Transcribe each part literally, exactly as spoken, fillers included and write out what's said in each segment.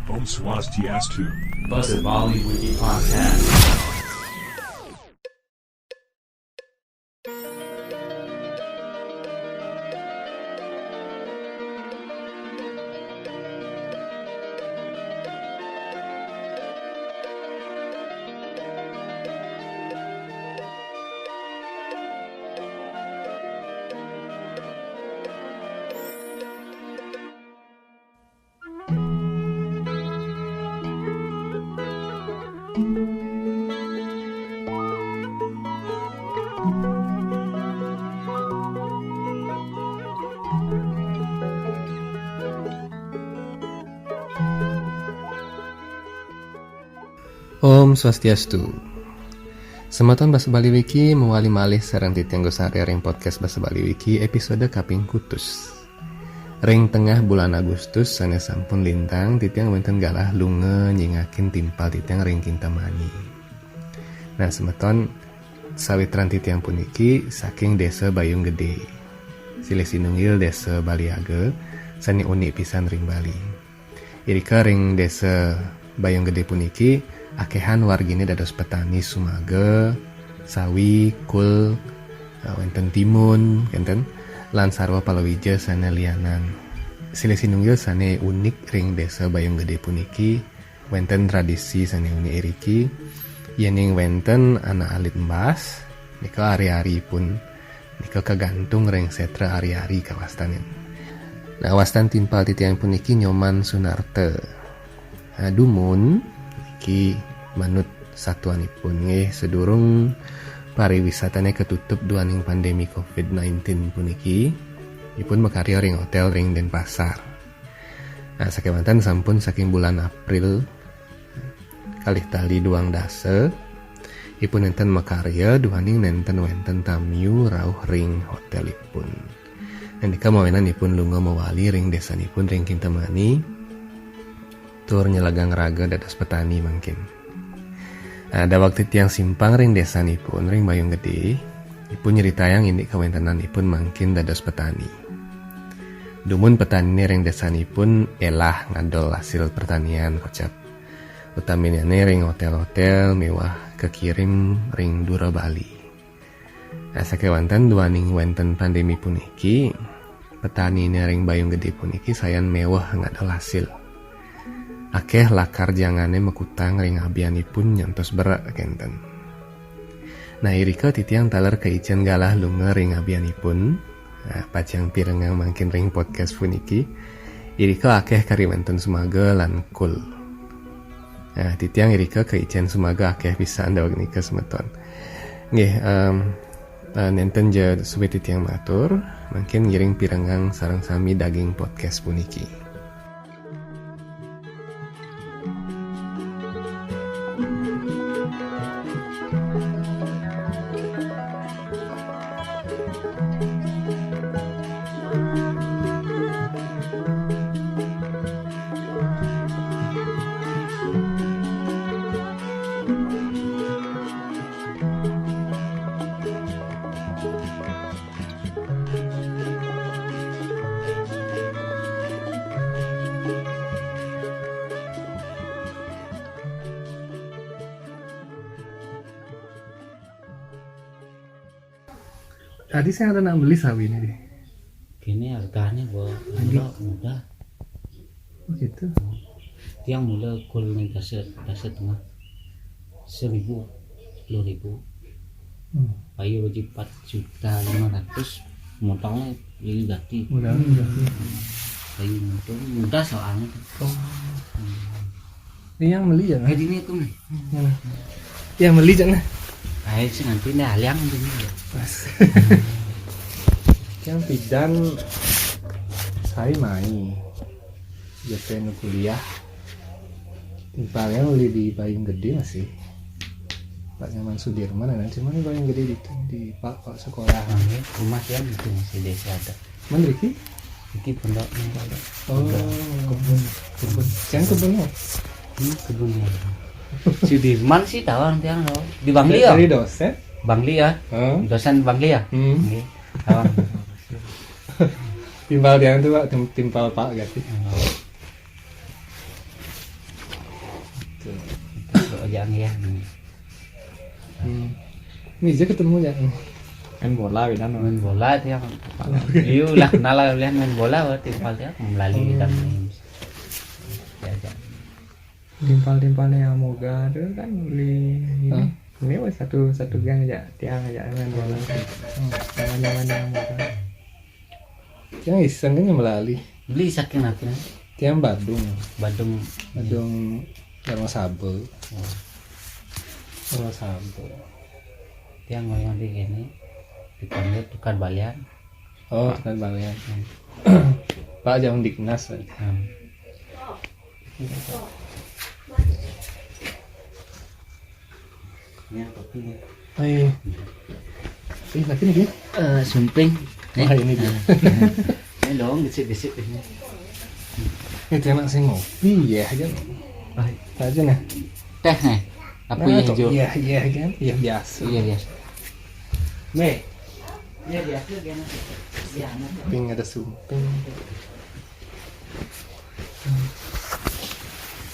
Om Swastiastu. Basa Bali Wiki Podcast. Om Swastiastu. Semeton Basa Bali Wiki, mawali malih sareng titiang Gus Arya ring podcast Basa Bali Wiki episode kaping kutus. Ring tengah bulan Agustus sane sampun lintang, titiang wenten galah lunga nyingakin timpal titiang ring Kintamani. Nah, semeton, sawitran titiang puniki saking Desa Bayung Gede. Silih sinunggil desa Baliaga sane unik pisan ring Bali. Irika ring Desa Bayung Gede puniki, akehan wargine dados petani sumaga, sawi, kul, eh, wenten timun, kenten, lan sarwa palawija sane lianan. Silih sinunggil sane unik ring Desa Bayung Gede puniki, wenten tradisi sane unik iriki, yening wenten anak alit embas, nika ari-aripun nika kagantung ring setra ari-ari kawastanin. Nah, wastan timpal titiang puniki Nyoman Sunarta. Nah, dumun niki manut satuanipun nggih sadurung pariwisatane katutup duaning pandemi covid nineteen puniki, ipun makarya ring hotel ring Denpasar. Nah, sakewanten sampun saking bulan April kalih tali duang dasa, ipun nenten makarya duaning nenten wenten tamiu rauh ring hotelipun. Nandika mawinan ipun lunga mawali ring desanipun ring Kintamani, tur nyelegang raga dados petani mangkin. Nah, daweg titiang simpang ring desanipun ring Bayung Gede, ipun nyritayang indik kawentenanipun mangkin dados petani. Dumun petanine ring desanipun elah ngadol hasil pertanian kocap. Utaminane ring hotel-hotel miwah kakirim ring dura Bali. Nah, sakewanten duaning wenten pandemi puniki, petanine ring Bayung Gede puniki sayan meweh ngadol hasil. Akeh lakar jangane makutang ring abianipun nyantos berek kenten. Nah, irika titiang taler kaicen galah lunga ring abianipun. Nah, pacang pirengang mangkin ring podcast puniki. Irika akeh kari wenten sumaga lan kul. Nah, titiang irika kaicen sumaga akeh pisan daweg nika semeton. Nggih, em, eh, nenten ja suwit titiang matur, mangkin ngiring pirengang sareng sami daging podcast puniki. Tadi saya ada nak beli sawi ini deh. Kini harganya, Bo, murah, mudah. Oh, gitu. Tiang mula kul ning dasa, dasa tengah. Seribu, sepuluh ribu. Hmm. Payu bagi empat juta lima ratus, modalnya ini ganti. Modalnya ganti. Payu untung, mudah soalnya. Oh. Hmm. Ini yang beli ya, nah? Jadi ini aku nih. Yang beli, Cak, nah. Ayo sih nanti nih aliang ini. Pas. Yang pidan saya mai. Jatenu kuliah. Timpalnya beli di Bayung Gede masih. Pak Nyoman Sudirman, nah, cuman Bayung Gede di, di Pak, Pak sekolah. Nah, ini rumah dia itu masih desa ada. Mana Riki? Iki pondok nih, pondok. Oh, kebun, kebun. Yang kebunnya? Ini kebunnya. Sudirman sih tawang tiang lo. Di Bangli ya? Dari dosen? Bangli ya? Hah? Dosen Bangli ya? Hmm. Nggih. Tawang. Timpal tiang tuh, Pak, tim- timpal Pak Gati. Oh. Jang ya. Hmm. Ini aja ketemu ya. Main bola beda no. Main bola tiang. Iya lah kenal lah kalian main bola, timpal tiang melali kita main. Ya, ya. Timpal-timpalnya Amoga tuh kan beli ini. Hah? Ini wes satu satu gang aja, tiang aja main bola. Nyaman-nyaman Amoga. Tiang iseng kan melali. Beli saking apa? Tiang Badung. Badung. Badung Darma Sabo. Oh. Darma Sabo. Tiang ngoyong di gini. Dipanggil tukar balian. Oh, tukar balian. Hmm. Pak Jam Diknas. Hmm. Ini apa ini? Ayo. Ih, lagi nih dia. Eh, sumping. Wah, ini dia. Ini dong, gesit-gesit ini. Ini anak sing ngopi ya aja. Ah, aja nah. Teh nih. Apa nah, ya hijau? Iya, iya kan? Iya biasa. Iya biasa. Nih. Iya biasa gimana? Iya, anak. Ping ada sumping.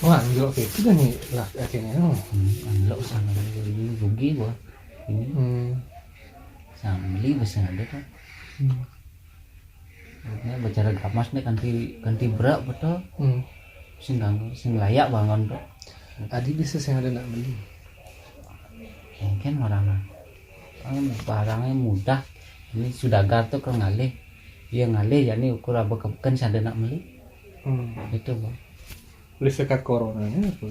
Wah, anjlok kayak itu dah nih lah akhirnya. Hmm, anjlok sana ini rugi gua. Ini. Hmm. Sambil bisa ada kan. Hmm. Ini bicara gamas nih kanti kanti berak betul. Hmm. Sing ganggu, sing layak bangun tuh. Adi bisa sing ada nak beli. Mungkin orang kan barangnya mudah. Ini sudagar tuh ke ngalih. Iya ngalih ya ini ukur apa ke kan sada nak beli. Hmm. Itu, Bang. Boleh sekat coronanya apa?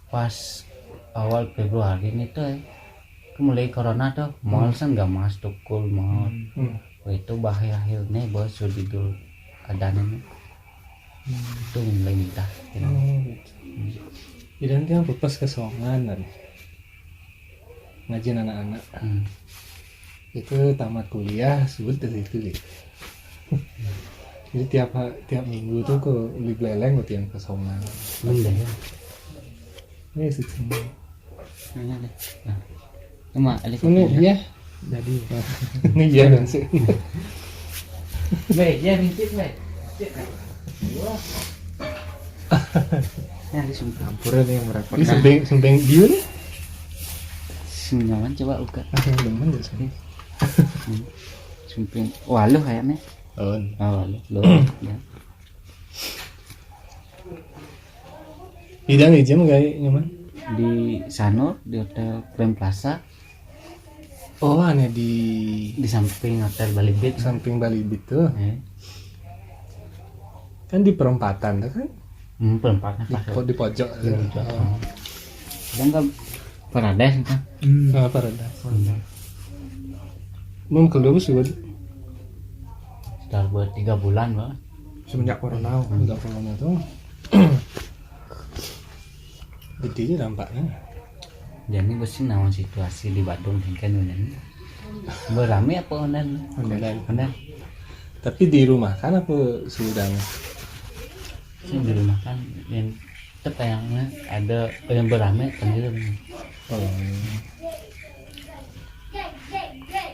Pas awal Februari ini tuh, ya, ke mulai corona tuh, mall kan gak mas tukul mall. Hmm. Itu bahaya akhirnya bos sudah dulu keadaan ini. Hmm. Itu mulai minta. Gitu. Oh, gitu. Hmm. Jadi nanti apa pas kesongan tadi? Ngajiin anak-anak. Hmm. Itu tamat kuliah, sebut dari itu gitu. Jadi tiap ha- tiap minggu tuh ke beli beleleng ke tiang kesongan. Beli ya. Ini sih. Mana deh? Nah. Cuma alif ini ya. Jadi ini ya dan sih. Baik, ya rintik baik. Yang disumpah. Ampura nih yang merapatkan. Ini sumping sumping biu nih. Senyaman coba uka. Ah, yang demen ya sumping. Hmm. Sumping. Waluh kayaknya. Oh. Ah, waluh. Loh. Ya. Bidang ijam kayak nyaman. Di Sanur, di Hotel Grand Plaza. Oh, aneh di di samping Hotel Bali Beat. Samping Bali Beat tuh. Eh. Kan di perempatan tuh kan? Hmm, perempatan di, pas po- di pojok. Di pojok. Oh. Dan kan Paradise kan? Hmm. Ah, Paradise. Paradise. Belum keluar sih, Bud. Sekitar buat tiga bulan, Bang. Semenjak corona. Hmm. Udah corona tuh. Jadi dampaknya. Jadi pasti nama situasi di Badung kan ini. Berame apa online? Online. Online. Tapi di rumah kan apa sudah? Sih di rumah kan yang tetap kayaknya ada yang berame kan gitu. Oh.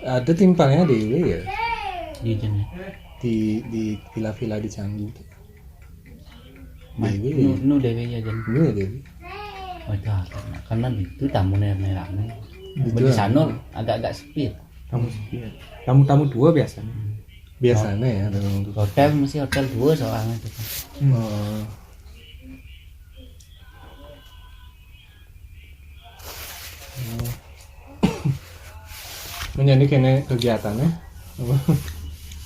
Ada timpalnya di ini ya? Di jenis. Di di villa-villa di Canggu. Mas, nu, nu dewe ya jen. Iya, Dewi. Oh, itu apa? Karena itu tamu rame-rame. Di sana agak-agak sepi. Tamu sepi. Tamu-tamu dua biasanya. Hmm. Biasanya ya, memang tuh. Hotel mesti hotel dua soalnya itu. Hmm. Oh. Hmm. Menjadi kene kegiatannya.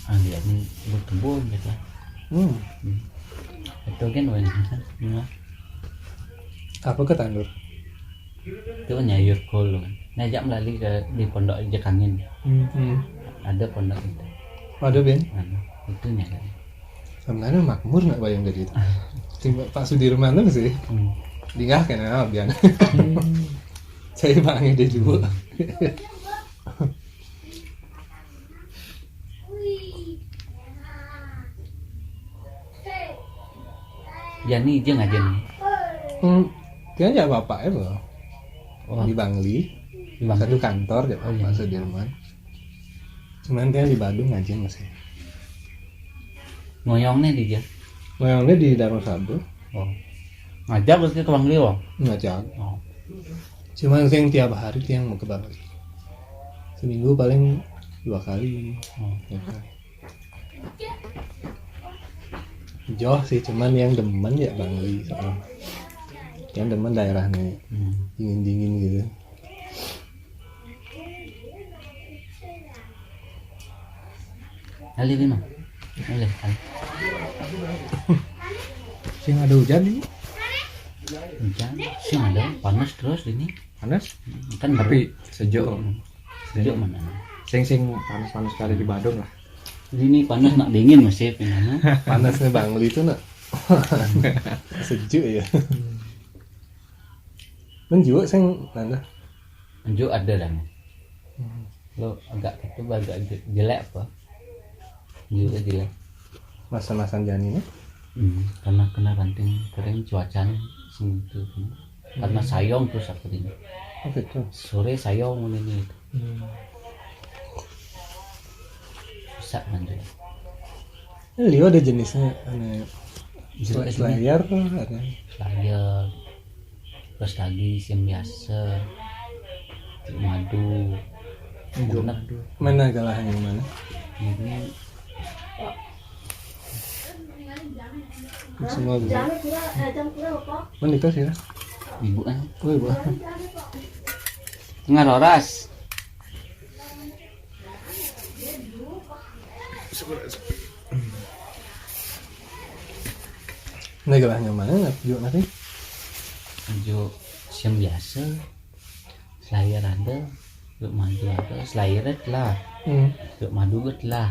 Ah, lihat nih, berkebun gitu. Hmm. Hmm. Itu kan wena. Apa ke tandur? Itu nyayur kol kan. Ngajak melali ke di pondok Jekangin. Hmm. Hmm. Ada pondok itu. Ada, Ben? Nah, itu nyayur. Sebenarnya makmur nggak bayang dari itu. Pak Sudirman tuh sih. Hmm. Dingah kan ya, biar. Hmm. Saya bangnya dia juga. Hmm. Jani jeung aja nih. Hmm. Dia aja bapak ya, Bro. Oh. Di Bangli. Di Bangli. Satu kantor ya, oh, Pak Sudirman. Cuman dia di Badung aja masih. Ngoyongnya di dia. Ngoyongnya di Darussalam. Oh. Ngajak berarti ke Bangli, Bang? Ngajak. Oh. Cuman sing tiap hari tiang mau ke Bangli. Seminggu paling dua kali. Oh. Tiga kali. Jauh sih, cuman yang demen ya Bangli soalnya. Yang demen daerahnya. Hmm. Dingin-dingin gitu. Alih, Bino. Alih, alih. Sing ada hujan ini? Hujan, sing ada, panas terus ini. Panas? Kan tapi sejuk. Sejuk mana? Sing sing panas-panas kali di Badung lah. Ini panas nak dingin masih pinanya. Panasnya Bangli itu nak. Sejuk ya. Menjual sing nanda. Menjual ada dan. Hmm. Lo agak itu agak je- jelek apa? Juga jelek. Masa-masa jani ini? Hmm, karena kena ranting kering cuacanya sing itu. Karena hmm. Sayong terus aku ini. Oh gitu. Sore sayong ini. Hmm. Rusak kan juga. Ini liu ada jenisnya, aneh. Jenis slayer tuh ada. Slayer. Terus lagi sing biasa. Madu. Madu. Mana galah yang mana? Ini semua bisa. Mana itu sih? Ibu ah. Oh, ibu. Tengah roras. Nah, galah yang mana nak juga nanti? Ajo sing biasa. Slayer ada, yuk madu ada, slayer telah. Hmm. Yuk madu ke telah.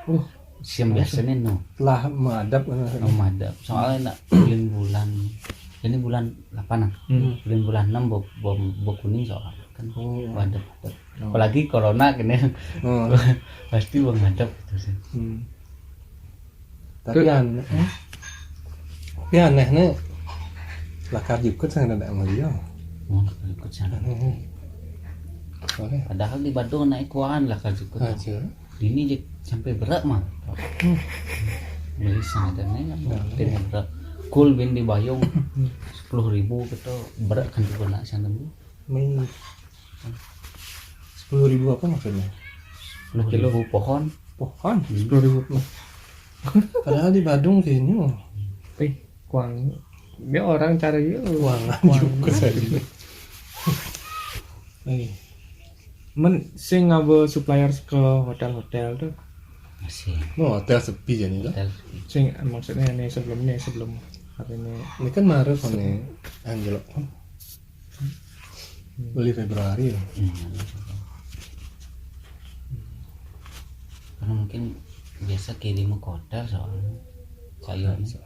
Uh, sing biasa nih no. Telah madap kan. Oh, madap. Soalnya nak bulan-bulan. Ini bulan delapan ah. Hmm. Bulan-bulan enam bo, bo, bo kuning soalnya kan. Oh. Madap, madap. Oh. Apalagi corona kena. Oh. Pasti bang madap gitu sih. Hmm. Tapi aneh, eh? Tapi aneh nih. Lakar jukut sang ada yang lihat. Oh, lakar jukut sana. Aneh. Padahal di Badung naik kuaan lakar jukut. Aja. Ini je sampai berat mah. Hmm. Beli sana nih, nah, berat. Kul bin di Bayung sepuluh ribu gitu berat kan juga nak sana bu. Main sepuluh ribu apa maksudnya? Sepuluh ribu pohon. Pohon sepuluh ribu. Padahal di Badung kayaknya. Eh, kuang. Dia orang cari ya. Kuangan juga saja. Eh. Men sing ngaba supplier ke hotel-hotel tuh. Masih. Mau hotel sepi jadi lah. Hotel sepi. Sing maksudnya ini sebelumnya sebelum hari ini. Ini kan Maret nih anjlok. Beli Februari ya. Hmm. Karena mungkin biasa kirim ke hotel soalnya. Sayurnya.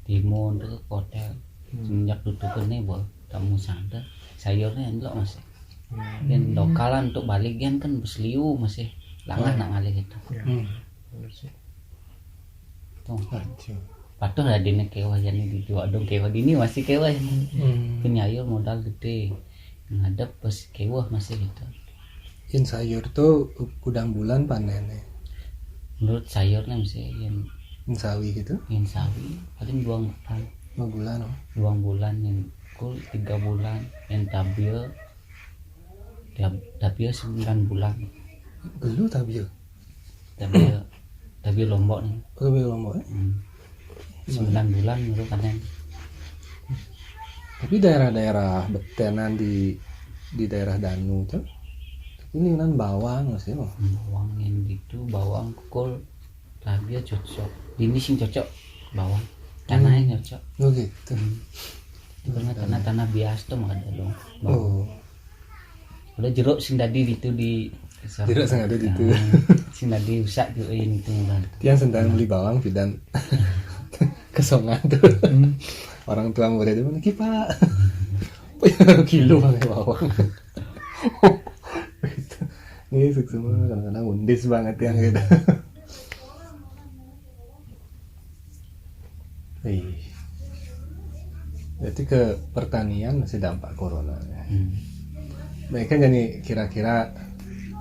Timun tuh ke hotel. Hmm. Semenjak tutup ini boh, kamu sadar sayurnya enggak masih. Hmm. Dan lokalan untuk balik kan kan besliu masih langah nak ngalih itu. Ya. Hmm. Bener sih. Tuh. Aduh. Patuh lah dini kewah jani di dua dong kewah dini masih kewah ini. Hmm. Penyayur modal gede. Ngadep pas kewah masih gitu. In sayur tuh gudang bulan panennya. Menurut sayurnya masih yang in sawi gitu. In sawi paling dua bulan. Dua bulan oh. Dua bulan yang kul tiga bulan yang tabil. Tabil sembilan bulan. Lu tabil. Tapi tapi Lombok nih. Tapi Lombok ya? Hmm. Sembilan bulan gitu kan yang tapi daerah-daerah betenan di di daerah Danu tuh ini kan bawang masih oh. Bawang yang gitu bawang kukul lagi cocok ini sih cocok bawang tanahnya cocok oh gitu hmm. Itu kan tanah tanah bias tuh mah ada dong bawang. Oh. Udah jeruk sing tadi itu di jeruk sing ada di itu. Sing tadi usak juga ini itu kan. Yang sendal beli bawang pidan kesongan tuh. Hmm. Orang tua muda itu mana kipa. Kilo pakai bawang. Ini semua kadang-kadang undis banget yang gitu. Ih. Berarti ke pertanian masih dampak corona. Hmm. Mereka jadi kira-kira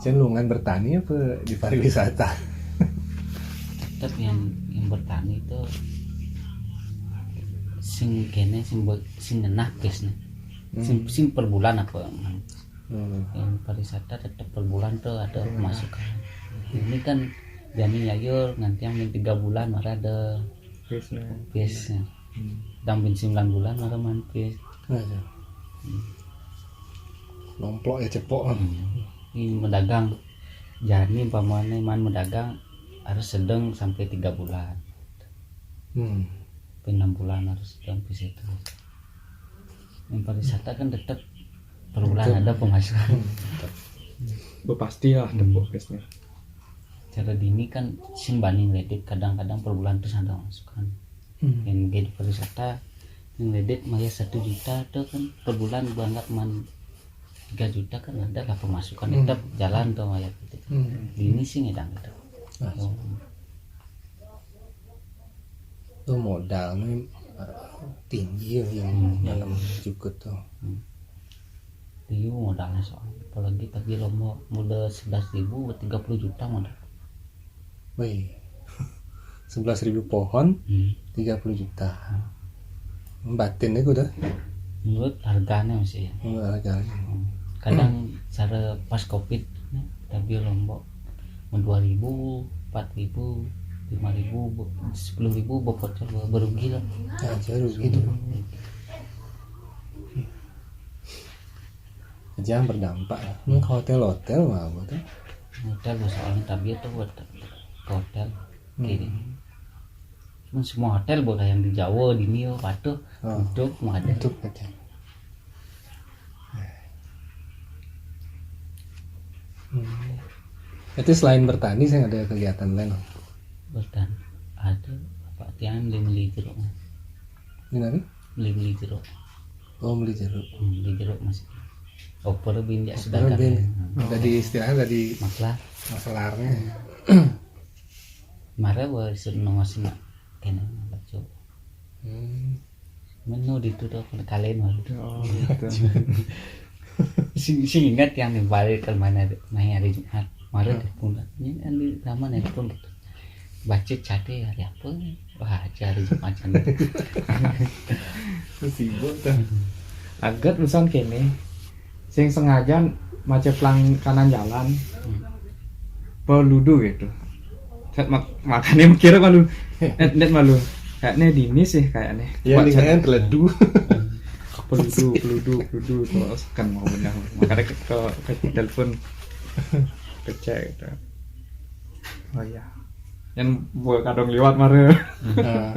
cenderungan bertani apa di pariwisata? Tetap yang yang bertani itu Sing kéné sing be- sing ngenah pis nih. Sing, Hmm. sing per bulan apa? Hmm. Yang pariwisata tetap per bulan tuh ada Iya. Pemasukan. Ini kan jani nyayur nanti yang tiga bulan mara ada Bisnis. pis. Hmm. Yang sembilan bulan mara maan pis. Nah, ya. Nomplok ya cepok. Ini medagang. Jani umpamanya maan medagang harus sedang sampai tiga bulan. Hmm. Sampai enam bulan harus sedang pis itu. Yang pariwisata kan tetap per bulan Tetap. Ada pemasukan. Bepasti lah tepuk bisnis. Cara dini kan sing bani ngredit kadang-kadang per bulan terus ada masukan. Hmm. Yang di pariwisata yang ngredit maya satu juta tuh kan per bulan banget maan tiga juta kan ada lah pemasukan Hmm. Tetap jalan tuh maya gitu. Hmm. Dini sih ngedang gitu. Nah, Oh, itu modal nih eh, tinggi ya yang Hmm. yang jukut tuh. Iya modalnya soalnya apalagi tapi lomba modal sebelas ribu tiga puluh juta modal. Wih, sebelas ribu pohon, Hmm. tiga puluh juta. Batin itu dah. Menurut harganya masih ya. Enggak ada. Kadang cara pas covid nih, tapi lomba mau dua ribu, empat ribu, lima ribu, sepuluh ribu bocor berugi lah. Nah, jadi gitu. Jangan berdampak lah. Ini ke hotel-hotel mah apa tuh? Hotel soalnya tapi itu buat ke hotel. Hmm. Gini. Cuman semua hotel bukan yang di Jawa di Nio patuh Oh. Untuk mau ada. Untuk aja. Hmm. Itu selain bertani saya ada kegiatan lain. Bertani ada apa tiang beli beli jeruk. Ini apa? Beli beli jeruk. Oh, beli jeruk. Hmm, beli jeruk masih. Oper bin ya Oper sedangkan. bin. Hmm. Dari istilahnya dari Maklar. makelarnya. Mara wa suruh nongos nak kena baca. Hmm. Menu di tu tu kena kalen wa. Oh, gitu. Sing, sing ingat yang di balik ke mana tu? Main hari Jumat. Mara telepon. Ini kan di lama nelpon gitu. Baca cate hari apa? Wah, aja hari Jumat sana. Sibuk tuh. Agat misal kene. Sing sengaja macet pelang kanan jalan. Peludu gitu. Kat mak- makanya mikir malu. Eh, net malu. Kayaknya dini sih kayaknya. Ya, Macet. Dengan teledu. Peludu, peludu, peludu terus kan mau benar. Makanya ke ke, ke telepon kecek gitu. Oh iya. Yang buat kadang lewat mara. Nah,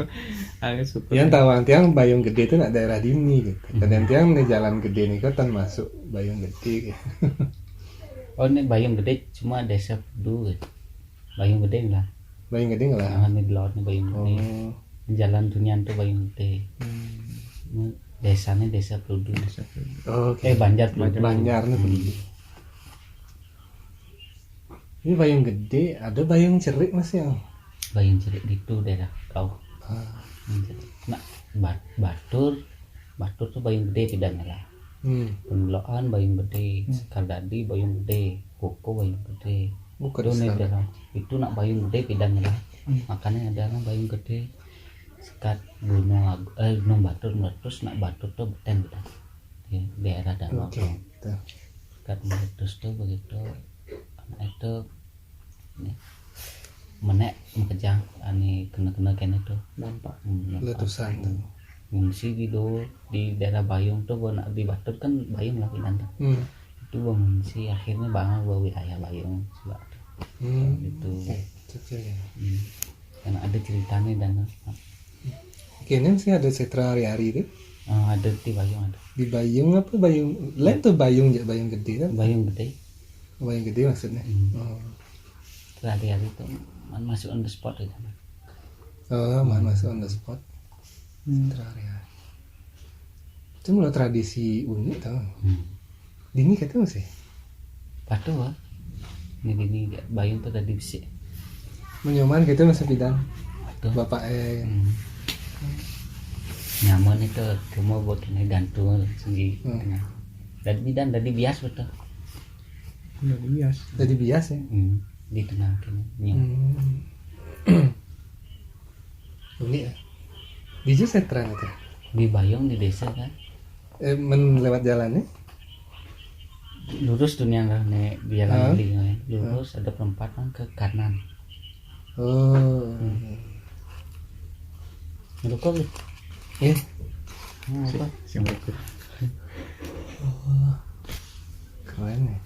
Ayo super. yang tahu tiang Bayung Gede itu nak daerah dini gitu. Kadang tiang nih jalan gede nih kan masuk Bayung Gede gitu. Oh, ini Bayung Gede cuma desa Peludu gitu. Bayung Gede lah. Bayung Gede nggak lah. Nah, ini di laut nih Bayung Gede. Oh. Jalan Tunyan tuh Bayung Gede. Hmm. Ini desanya desa Peludu. Oke. Eh, Banjar Peludu. Banjar nih Peludu. Ini Bayung Gede, ada Bayung Cerik masih yang. Bayung Cerik gitu daerah kau. Ah, Nah, Bat- Batur, Batur tuh Bayung Gede pidana lah. Hmm. Penuloan Bayung Gede, Sekardadi Bayung Gede, Koko Bayung Gede. Bukan Itu nih sekarang. daerah itu nak Bayung Gede pidana lah. Makanya ada lah Bayung Gede. Sekat Gunung Agung, eh, Gunung Batur meletus nak Batur tuh beten gitu. Di daerah danau Oke. tuh. Tuh. Sekat meletus tuh begitu. Anak itu nih, menek mekejang ani kena-kena kene tuh. Dampak. Hmm, Letusan tuh. Ngungsi di do di daerah Bayung tuh gua nak di Batur kan Bayung lah pindah tuh. Hmm. Itu gua ngungsi akhirnya bangun gua wilayah Bayung coba Hmm. Gitu. Oke, itu ya. Hmm. Karena ada ceritanya dan Oke, ini sih ada setra hari-hari itu. Ah, ada di Bayung ada Di Bayung apa Bayung? Lain tuh Bayung ya Bayung Gede kan? Bayung Gede. Bayung Gede maksudnya. Hmm. Oh. Terakhir itu kan masuk on the spot itu. Oh, mana masuk on the spot. Hmm. Setra hari-hari. Itu mulai tradisi unik tau. Hmm. Dini kata masih. Patuh wah. Ini ini Bayung tuh tadi besi. Menyoman gitu masih bidan. Patuh. Bapak eh. Hmm. Nyaman itu cuma buat kena gantung sendiri. Hmm. Tengah. Dan bidan tadi bias betul. Udah bias. Tadi bias ya. Hmm. Di tengah kena. Nyam. Hmm. Unik ya. Di Jus setra itu. Di Bayung, di desa kan. Eh, men lewat jalan nih? Lurus tuh nih, yang nih, di jalan Hah? Lurus, ada perempatan ke kanan. Oh. Ngerokok gitu. Eh, Nah, apa? Sing berikut. Keren ya.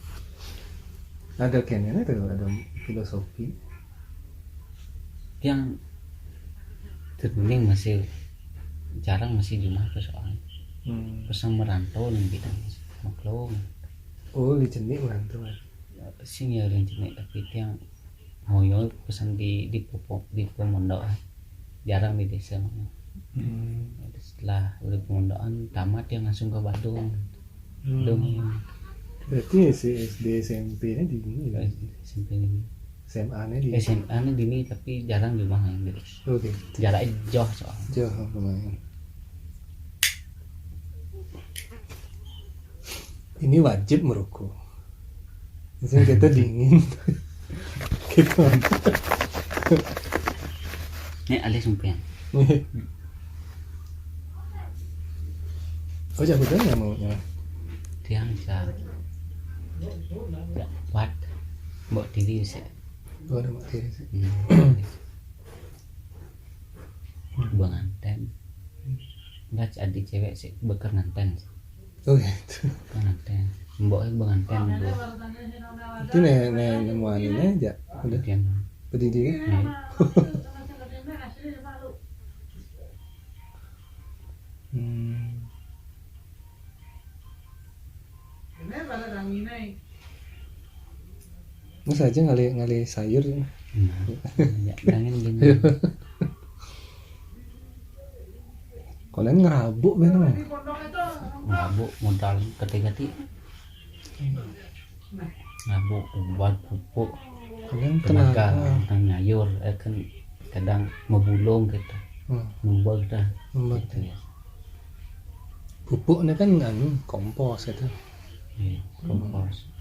Ada kayaknya tuh, ada filosofi. Yang terbening masih jarang, masih di rumah ke soalnya. Hmm. Pesan merantau nih kita, maklum. Oh, di Cenik merantau. Sing ya, yang jenis, tapi yang mau yo pesan di di popo, di pemondok, jarang di desa. Hmm. Setelah udah pemondokan tamat, yang langsung ke Badung. Badung. Berarti si S D S M P-nya di sini ya? SMP ini. S M A-nya di SMA ini di sini, tapi jarang di rumah yang terus. Oke. Jarak jauh soalnya. Jauh lumayan. Ini wajib merokok. Misalnya kita dingin. Gitu. Ini alih sampean. Oh, jago ya mau ya. Tiang bisa ya kuat. Mbok diri sih. Oh, ada mak diri sih. Hmm. Buang anten. Enggak, adik cewek sih beker nganten. Oh gitu. Buang anten. Mbok buang anten dulu. Itu nih, nih nemuan ini aja. Udah Kemudian berdiri. ya, Hmm. Mas aja ngali ngali sayur ya. Nah, ya, jangan gini. Kalian ngerabuk bener. Mabuk modal ketiga ti. Mabuk, obat, pupuk, Kalian tenaga, tenaga. Nang nyayur, eh, kan kadang mau bulung gitu, Hmm, nubur kita. membuat Gitu ya. Pupuknya kan anu kompos itu. Iya, kompos.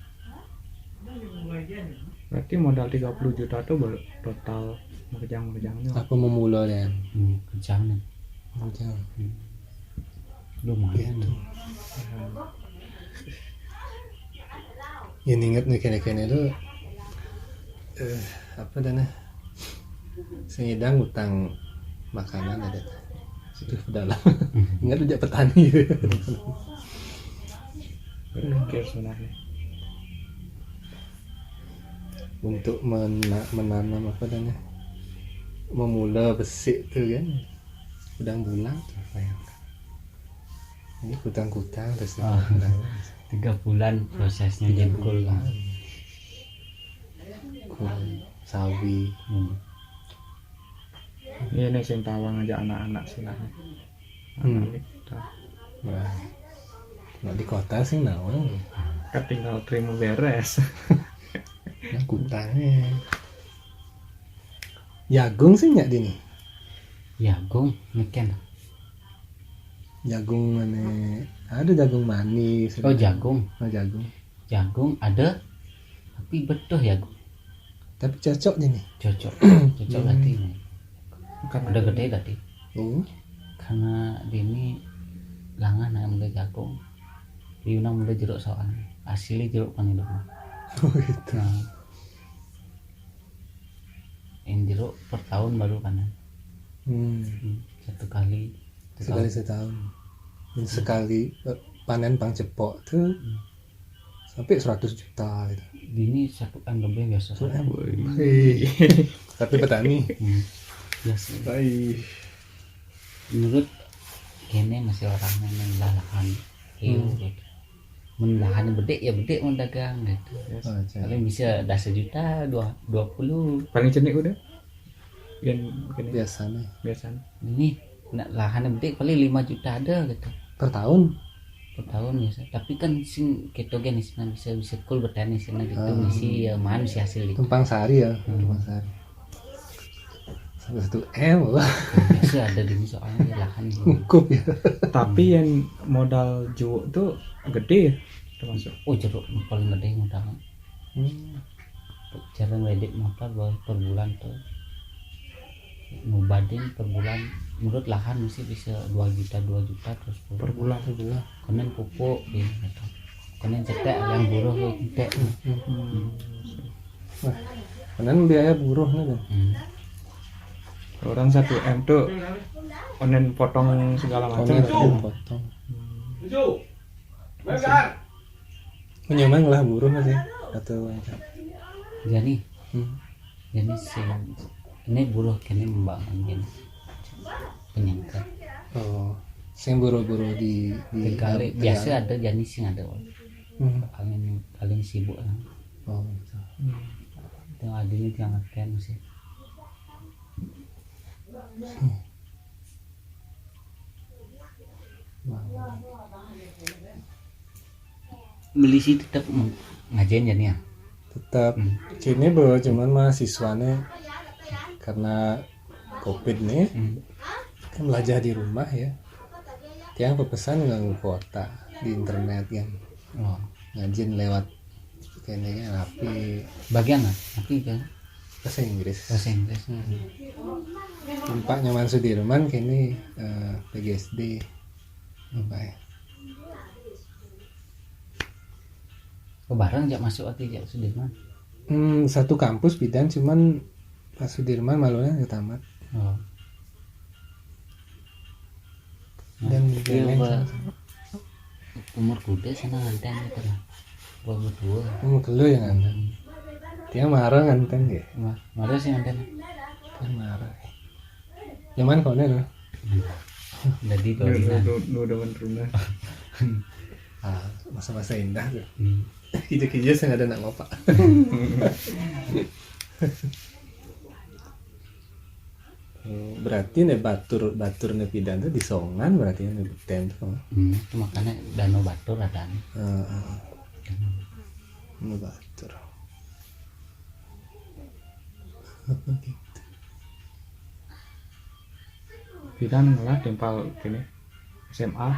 Berarti modal tiga puluh juta tuh baru total merjang-merjangnya. Apa memula dan Hmm, kejam nih. Jangan. Lumayan. Gitu. Yang inget nih kene-kene tuh eh apa dana sing nyidang utang makanan ada itu dalam ingat aja petani gitu. Berpikir sebenarnya. Untuk mena- menanam apa dana memula besik tuh kan udah bulan tuh apa yang ini kutang-kutang terus Ah. Tiga bulan prosesnya Tiga jengkol. Bulan. Kul sawi Hmm. Ini nih sing tawang aja anak-anak sih nah. Hmm. Anak kita. Wah. Nggak di kota sih nawang. Ketinggal terima beres. Nah, kutangnya. Jagung sih nggak di nih. Jagung, ngeken. Jagung mana? Ada jagung manis. Oh, jagung. Oh, jagung. Jagung ada, tapi betul jagung. Tapi cocok di nih. Cocok. Cocok Hmm. Tadi. Bukan Udah gede tadi. Oh. Karena di ini langan yang mulai jagung. Di Yunang mulai jeruk soalnya. Hasilnya jeruk kan itu. Oh gitu. Nah, yang jeruk per tahun baru panen. Hmm. Hmm, satu kali. Satu Sekali tahun. Setahun. Dan sekali eh, panen pang cepok tuh sampai seratus juta gitu. Di ini satu M lebih biasa. Satu M. Wih. Tapi petani. Hmm, biasa. Hai. Menurut kene masih orang yang lah lahan. Iya, Hmm. Gitu. Men lahan bedik ya bedik mau dagang gitu. Oh, cek. Paling bisa dah sejuta, dua dua puluh. Paling cenik udah. Yang kene Biasanya. Biasa. Ini nak lahan bedik paling lima juta ada gitu. Per tahun. Per tahun biasa. Tapi kan sing ketogen sih, nah, bisa bisa kul bertani sih, nah, gitu. Hmm. Misi ya man si hasil itu. Tumpang sari ya. Hmm. Tumpang sari. Sampai satu M wah. Biasa ada di soalnya lahan gitu. Cukup ya. Tapi yang modal juuk tuh gede ya termasuk. Oh, jeruk paling gede modal. Hmm. Jarang kredit motor baru per bulan tuh. Ngubadin per bulan, menurut lahan mesti bisa dua juta, dua juta terus per bulan. Per bulan. Kemudian pupuk, ya, gitu. Kemudian cetek yang buruh, ya, cetek. Hmm. Wah, kemudian biaya buruh nih, kan? Hmm. Orang satu M tuh online potong segala macam. Online potong. Punya main lah buruh sih atau macam. Jadi, hmm. Jadi si ini buruh kini membangun gini penyangkut. Oh, sing buruh-buruh di, di Tegali, biasa ada jadi sing ada. Hmm. Paling paling sibuk lah. Oh, gitu. Hmm. Yang adanya yang ngerti sih. Hmm. Beli sih tetap ngajain ya nih ya. Tetap. Hmm. Sini bro, cuman mahasiswanya karena covid nih, hmm, kan belajar di rumah ya. Tiang pepesan nganggo kuota di internet kan. Oh. Ngajin lewat kene kan api. Bagian apa? Api kan? Bahasa Inggris. Bahasa Inggris. Hmm. Tempat nyaman Sudirman kene, eh, P G S D. Apa ya? Oh, bareng jak masuk ati jak Sudirman. Hmm, satu kampus pidan, cuman pas Sudirman malunya ke tamat. Oh. Dan iya, dia lain ba-, sama-sama. Umur kuda sana nganten gitu lah. Umur dua. Umur kelu ya nganten. Hmm. Dia marah nganten ya. Ma-, marah sih nganten. Dia marah. Zaman kono lho. Jadi nu, nu, kawinan. Nu, nu demen teruna. Ah, masa-masa indah tuh. Hmm. Kija-kija sing ada nak bapak. Oh, berarti nih batur, batur nih pidan tuh di Songan berarti nih beten tuh. Hmm, itu makanya Danau Batur ada nih. Heeh. Danau Batur. Pidan lah tempal kene S M A.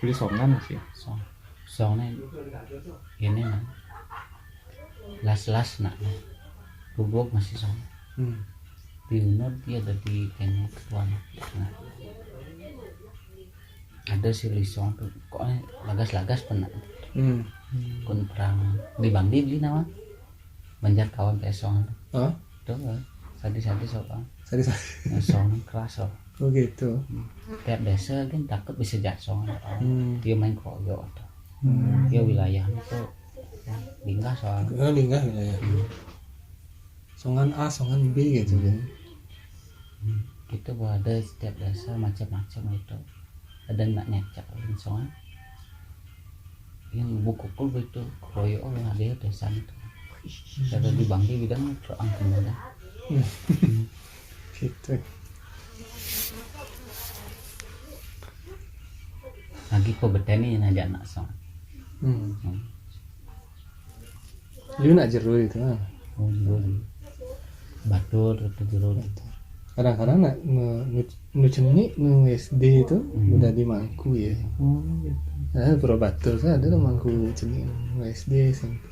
Beli Songan sih. Song. Songnya ini mah. Las-las nak. Gubuk masih song. Hmm. Di Unod dia ada di kayaknya ketuaan. Nah. Ada si Lisong tuh. Kok lagas-lagas pernah. Hmm. Kun perang di Bangli beli nama. Banjar kawan pesong. Hah? Tuh, eh, sadis-sadis apa? Sadis-sadis. Yang song keras loh. Oh gitu. Hmm. Tiap desa kan takut bisa jasong atau hmm, dia main kroyok atau hmm, dia wilayahnya tuh ya, linggah soal. Oh, linggah wilayah. Hmm. Songan A, songan B gitu kan. Hmm. Itu ada setiap desa macam-macam itu. Ada nak nyacak langsung. Yang buku kul itu kroyok oleh ada desa itu. Kalau di Bangli bilang terang kemudian. Hmm. Gitu. Lagi pebeteni aja anak song. Hmm. Hmm. Liu nak jero itu kan. Oh, jero. Batur itu jero. Kadang-kadang nak nu, nu, nu cenik nu S D itu hmm, udah di mangku ya. Oh, gitu. Nah, pura batur kan ada nu mangku cenik nu S D S M P.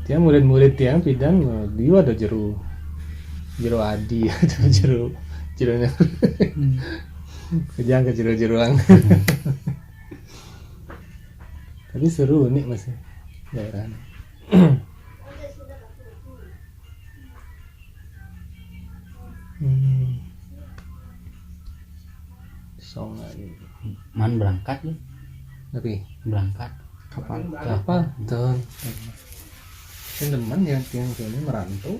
Tiang murid-murid tiang pidan, eh, dia ada jero, jero adi atau jero, jeronya hmm, kejang ke jero-jeroan. Hmm. Tapi seru, unik masih daerahnya. Hmm. Songan. Man berangkat lu? Tapi berangkat. Kapal. Kapal. Tuh. Kan demen ya tiang ini merantau.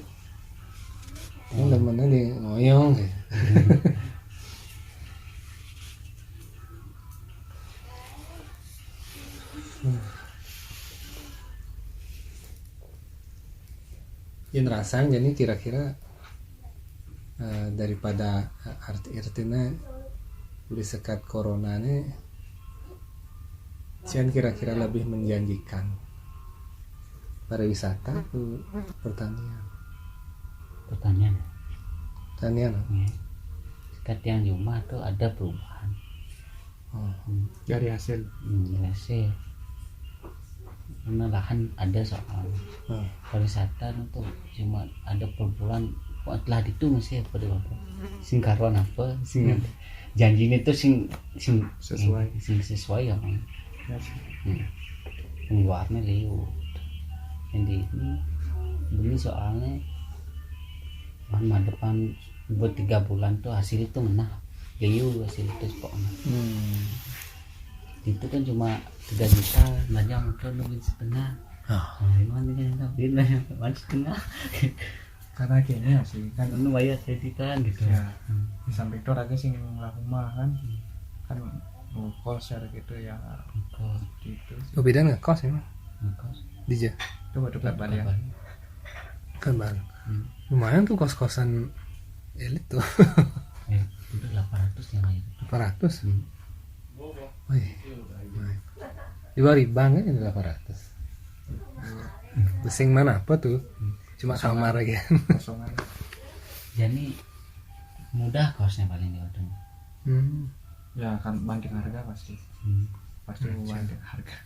Yang demennya di ngoyong ya. Yang rasanya jadi kira-kira, eh, daripada, eh, arti-artinya beli sekat corona nih, sian kira-kira lebih menjanjikan pariwisata ke pertanian? Pertanian. Pertanian. Ya. Sekat yang di rumah tuh ada perubahan. Oh. Hmm. Dari hasil. Hmm, dari hasil. Karena lahan ada soalnya. Hmm. Pariwisata itu cuma ada per bulan, setelah itu masih apa deh, apa? Sing karuan apa? Sing hmm. Janjinya itu sing sing sesuai. Sing sesuai ya, Bang. Ya, sih. Hmm. Pengeluarannya liwat. Yang di ini beli soalnya mah depan buat tiga bulan tuh hasil itu menah liu hasil itu pokoknya. Hmm. Itu kan cuma tiga juta, banyak motor nungguin setengah. Oh. Nah, emang ini kan duit banyak banget setengah. Karena kayaknya sih kan anu bayar kreditan gitu ya. Hmm. Di samping itu ada sing lah rumah kan hmm. Kan ngekos ya gitu ya. Ngekos gitu sih. Oh, beda ngekos ya, Mas? Ngekos. Di Ja. Itu waktu Bali ya. Kan Bali. Hmm. Lumayan tuh kos-kosan elit tuh. Eh, itu delapan ratus yang lain. Delapan ratus. Hmm. Wih. Dua ribu kan itu delapan ratus. Besing mana apa tuh? Hmm. Cuma kamar aja. Kosongan. Jadi mudah kosnya paling di Badung. Hmm. Ya kan banding harga pasti. Hmm. Pasti banding harga.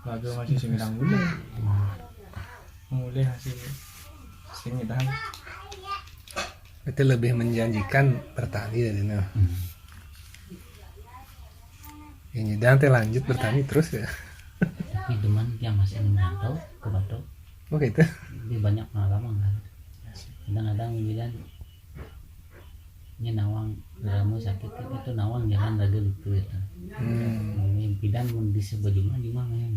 Lagi masih sing ngidang dulu. Mulai masih sing ngidang. Itu lebih menjanjikan bertani dari nah. Hmm. Yang nyidang teh lanjut bertani terus ya. Tapi cuman dia masih merantau ke Badung. Oh gitu. Dia banyak pengalaman kan. Kadang-kadang bilang ini nawang lama sakit itu nawang jalan lagi gitu ya. Hmm. Yang pidan pun bisa berjumlah jumlah kan.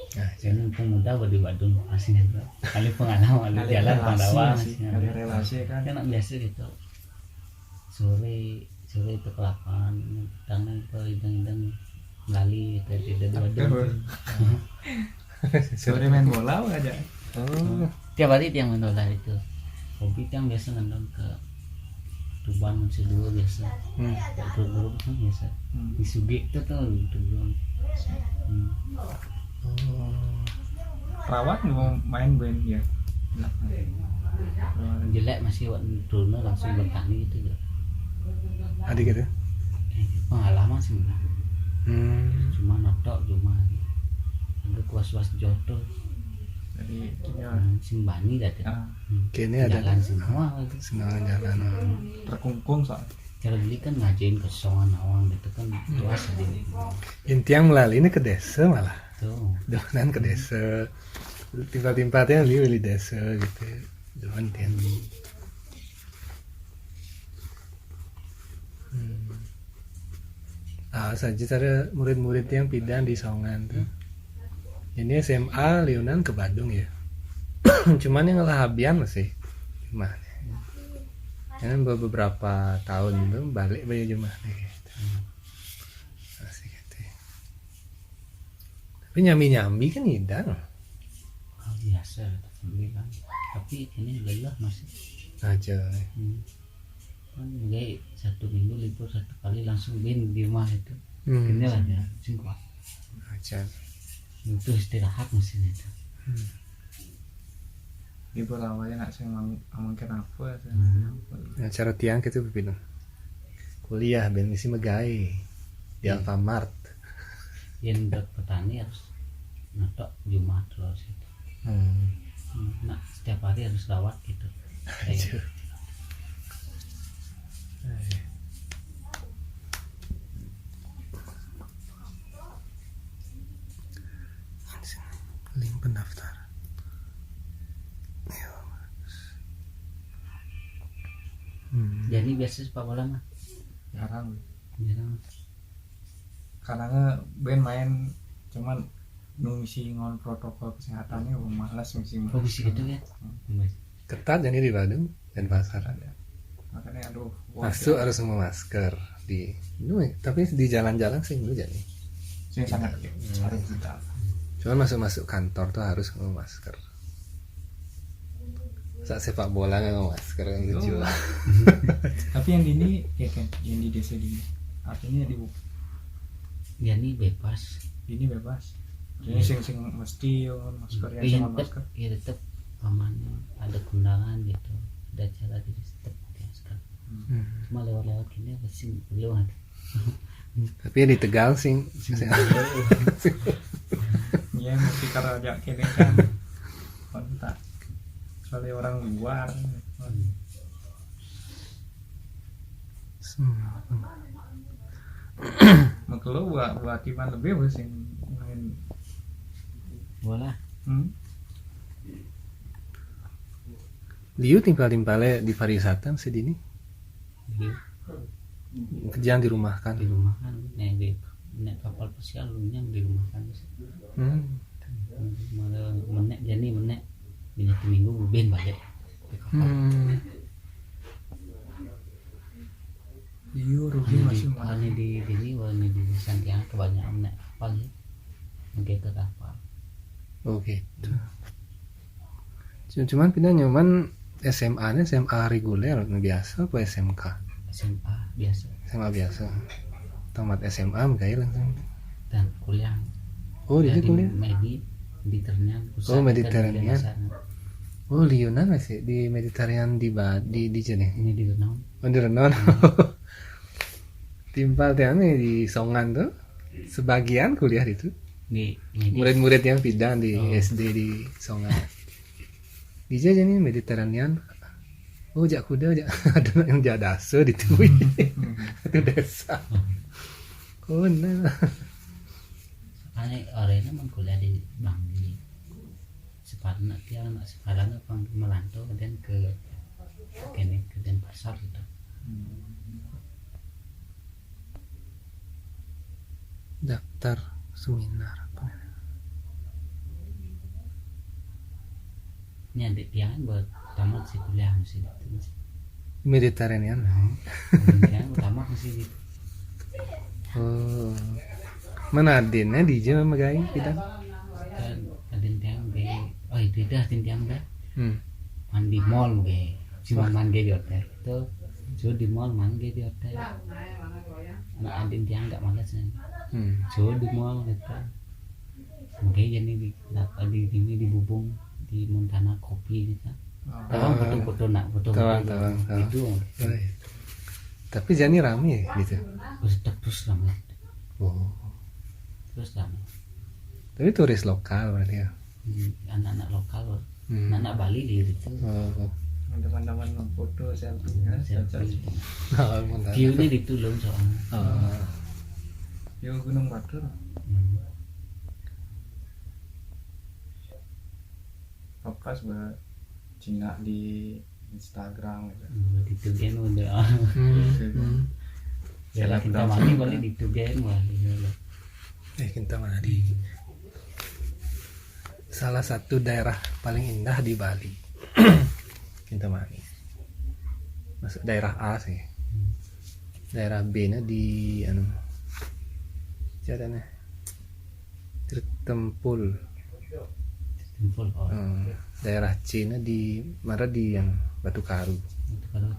Nah, jadi pemuda badi Badung masih gitu. Kali pengalaman kali jalan relasi, Pandawa masih kali relasi kan. Kan biasa gitu. Sore sore itu ke lapangan, tangan ke idang-idang lali itu tidak di Badung. Sore main bola aja. Oh. Tiap hari dia main bola itu. Hobi yang biasa nonton ke Tuban masih dulu biasa. Hmm. Grup-grup kan biasa. Hmm. Di Sugi itu tuh gitu belum. Hmm. Oh. Perawat mau main band ya. Jelek masih waktu turun langsung bertani itu ya. Ada gitu. Eh, pengalaman sih enggak. Hmm. Cuma notok cuma. Ada kuas-kuas jodoh. Jadi ya. Hmm, sing bani dah tuh. Ah. Hmm. Kini ada jalan semua gitu. Semua jalan. Terkungkung soalnya. Kalau beli kan ngajain kosongan awang gitu kan luas aja. Intinya melalui ini ke desa malah. Tuh. Donan ke desa. Tiba-tiba yang beli beli desa gitu. Donan tiang. Hmm. Hmm. Ah, saja cara murid-murid yang pindah di Songan tuh. Jadi S M A liunan ke Badung ya. Cuman yang ngelahabian masih rumah. Kan beberapa tahun itu balik bae jumah nih gitu. Masih gitu. Tapi nyambi-nyambi kan ngidang. Ah, biasa tetap bilang. Tapi ini lelah masih. Aja. Hmm. Kan jadi satu minggu libur satu kali langsung bin di rumah itu. Hmm. Kena lah ya, singkuat. Aja. Butuh istirahat mesin itu. Hmm. Libur awalnya nak sing mang- mungkin apa sih? Hmm. Nah, cara tiang kita pipin kuliah ben ngisi megai di Alfamart. Yang buat petani harus ngetok Jumat terus itu. Hmm. Hmm, nah, setiap hari harus rawat gitu. Aduh. Link pendaftaran. Ya. Hmm. Jadi biasa sepak bola mah jarang. Jarang. Kadang ben main cuman nungsi ngon protokol kesehatannya males ngisi. Oh, bisa gitu ya. Hmm. Ketat jadi di Badung dan pasar. Ada. Makanya aduh. Masuk harus sama masker di ini, tapi di jalan-jalan sih dulu jadi. Sih sangat harus kita. Cuman masuk-masuk kantor tuh harus sama masker. Saat sepak bola nggak sama masker kan lucu. Tapi yang di ini ya kan, yang di desa di ini. Artinya di Jadi bebas. Ini bebas. Jadi sing sing mesti ya masker ya. Iya, sama tetep, masker. Iya, tetep aman. Ada kondangan gitu, ada acara jadi tetep pakai masker. Cuma lewat-lewat gini apa sih lewat. Tapi ya di Tegal sih. Iya, mesti kerja kene kan. Kontak. Soalnya orang luar. Makelo buat buat gimana lebih sih main Bola. Hmm? Liu timpal-timpalnya di pariwisata masih dini. Di, Kerjaan dirumahkan. Di rumah kan, nek di nek kapal pesiar lu yang di rumah kan. Hmm. Malah menek jadi menek. Ini minggu bubin balik. Di kapal. Hmm. Iya, rugi Ini masih di, mana? Ini di ini, wah, ini di Santiago kebanyakan menek kapal ya. Mungkin ke kapal. Oh gitu. Cuma- Cuman pindah nyaman S M A nya S M A reguler biasa apa S M K? S M A biasa. S M A biasa. Tamat S M A mungkin langsung. Dan kuliah. Oh, di Jadi kuliah. Medi, Mediterranean. Oh, Mediterranean. Oh, liunan masih di Mediterranean di Ba- di di sini. Ini di Renon. Oh, di Renon. Timpal tiangnya di Songan tuh. Sebagian kuliah itu. Di Medi. Murid-murid yang pindah di Oh. S D di Songan. Di aja nih Mediterranean. Oh, jak kuda, jak ada yang jadasa di tuh. Itu desa. Oh, nah. Ane orangnya emang kuliah di Bangli. Sekarang dia anak sekarang apa melantau kemudian ke kene ke Denpasar gitu. Daftar seminar apa? Ini adik dia kan buat tamat si kuliah masih itu. Mediterranean. Adik dia buat tamat masih itu. Oh. Mana adinnya di Jema Megai kita? Dan adik dia di oh itu dah adik dia dah. Hmm. Mandi mall ge. Cuma mandi di hotel itu. Cuma di mall mandi di hotel. Anak adik dia nggak malas nih. Hmm. Cuma di mall gitu. Oke jadi di di ini di Bubung di Montana kopi gitu. Tawang foto-foto nak foto-foto Tawang, tawang, tawang. Itu. Oh, iya. Tapi jadi rame ya gitu. Terus terus rame. Oh. Terus rame. Tapi turis lokal berarti ya. Hmm, anak-anak lokal loh. Hmm. Anak-anak Bali di itu. Oh. Teman-teman foto selfie ya, Selfie. Oh, Montana. View-nya di Tulung soalnya. Oh. Yo Gunung Batur. Hmm. Pas buat Cina di Instagram gitu. Di itu gen udah. Hmm. Hmm. Ya lah kita Selebgram mandi semua. Bali di itu gen wah gitu loh. Eh, Kintamani. Salah satu daerah paling indah di Bali. Kintamani. Masuk daerah A sih. Daerah B nya di anu. Siapa nih? Tirtempul. Tempul oh. Hmm. Daerah C nya di mana di yang Batu Karu. Itu kalau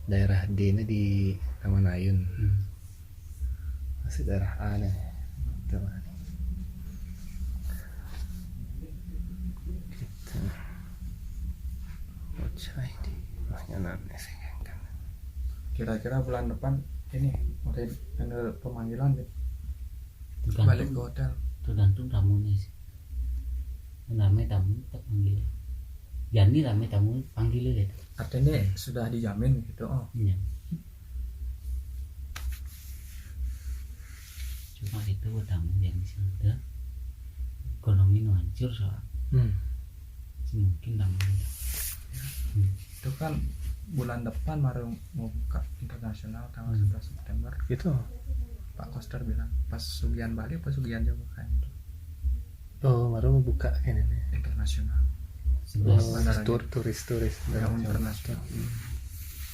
Daerah D nya di Taman Ayun. hmm. Masih daerah A nih. Tuh. Gitu. Bocah ini. Wah, nyanan nih sih kan. Kira-kira bulan depan ini udah ada pemanggilan gitu. Tergantung, Balik ke hotel. Tergantung tamunya sih. Rame tamu kita panggil. Jani rame tamu panggil gitu. Artinya sudah dijamin gitu. Oh, Iya. Cuma itu buat tamu yang sudah ekonomi nu hancur soal Hmm. mungkin tamu. itu kan bulan depan baru mau buka internasional tanggal Hmm. sebelas September. Itu. Pak Koster bilang pas sugian Bali, pas sugian Jawa kan itu Oh, baru mau buka ini nih. internasional. Sebelas. Oh, Bandaranya. tur turis-turis. Yang internasional.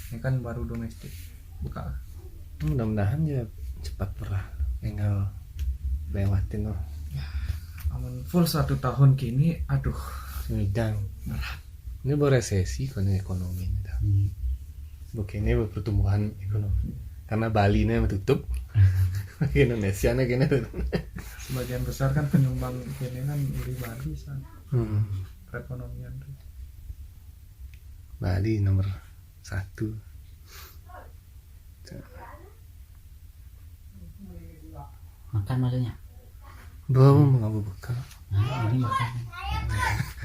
Ini kan baru domestik buka. Mudah-mudahan ya cepat pernah. Tinggal lewatin loh. Amun full satu tahun kini, aduh, Semidang. Berat. Ini baru resesi kan ekonomi ini dah. Hmm. Bukannya pertumbuhan ekonomi. Karena Bali ini tutup. Indonesia nih kayaknya. Sebagian besar kan penyumbang ini kan dari Bali san. Hmm. Perekonomian tuh. Bali nomor satu. Makan maksudnya? Belum, nggak buka. Nah, ini makan.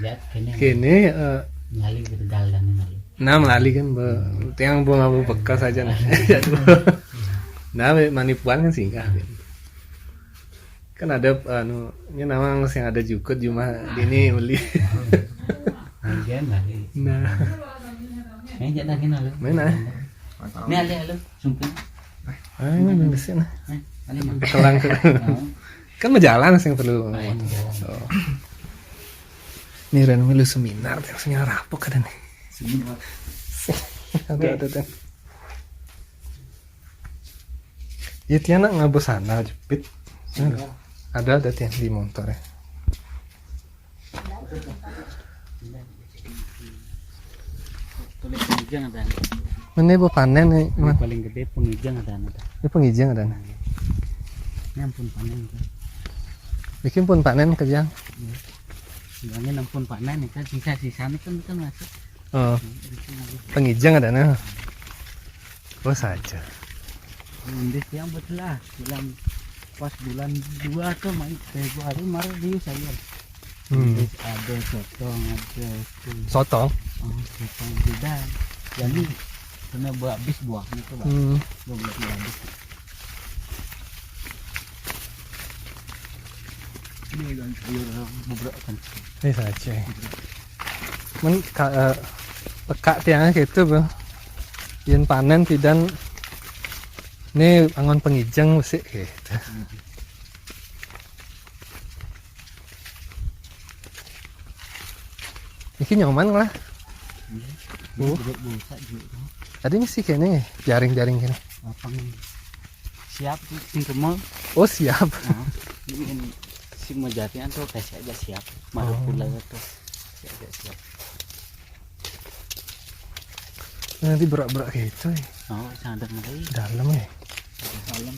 Lihat kene. Kene, eh, ngali gedal dan ngali. Nah, melali kan, be, tiang bunga bekas aja nah. Nah, manipuan kan singgah. Kan ada, anu, ini nama yang ada jukut cuma ini beli. Bagian lagi. Nah. Ini jadi lagi nah, lu. Mana? Ini ada lu, sumpin. Ah, ini belum bersih nah. Ini mah. Ketelang ke. Oh. Kan berjalan sih perlu. Ah, ini jalan. Oh. Ini Ren milu seminar, seminar apa kadang nih? Seminar. Ada, ada, ada. Ya, Tiana nggak bosan jepit. Ada, ada Tiana di motor ya. Tulis pengijang ada. Mana bu panen nih, ini Mas? Paling gede pengijang ada, ada. Ini pengijang ada. Ini ampun panen kan. Bikin pun panen kerja. Iya. Bilangnya ampun panen nih kan, sisa-sisa nih kan, kan masuk. Oh. Pengijang ada nah. Oh saja. Ini yang betul lah, bulan, pas bulan dua tuh, main Februari, Maret, dia saya. Hmm. Terus ada sotong, ada itu. Sotong? Oh, sotong beda. Jadi kena buah habis buahnya tuh, Bang. Hmm. Buah habis. Ini kan sayur beberapa kan. Ini saja. Men ka, eh, peka tiangnya gitu, Bang. Yen panen tidak, ini angon pengijeng mesti gitu. Hmm. Iki nyoman lah. Iya. Oh. Jeruk busa juga. Tadi mesti kene jaring-jaring kene. Lapang. Siap sing kemol. Oh, siap. Nah, ini kan si mejatian tuh kasih aja siap. Malu pula tuh. Siap, siap, siap. Nanti berak-berak gitu ya. Oh, sadar mulai. Dalam ya. Dalam.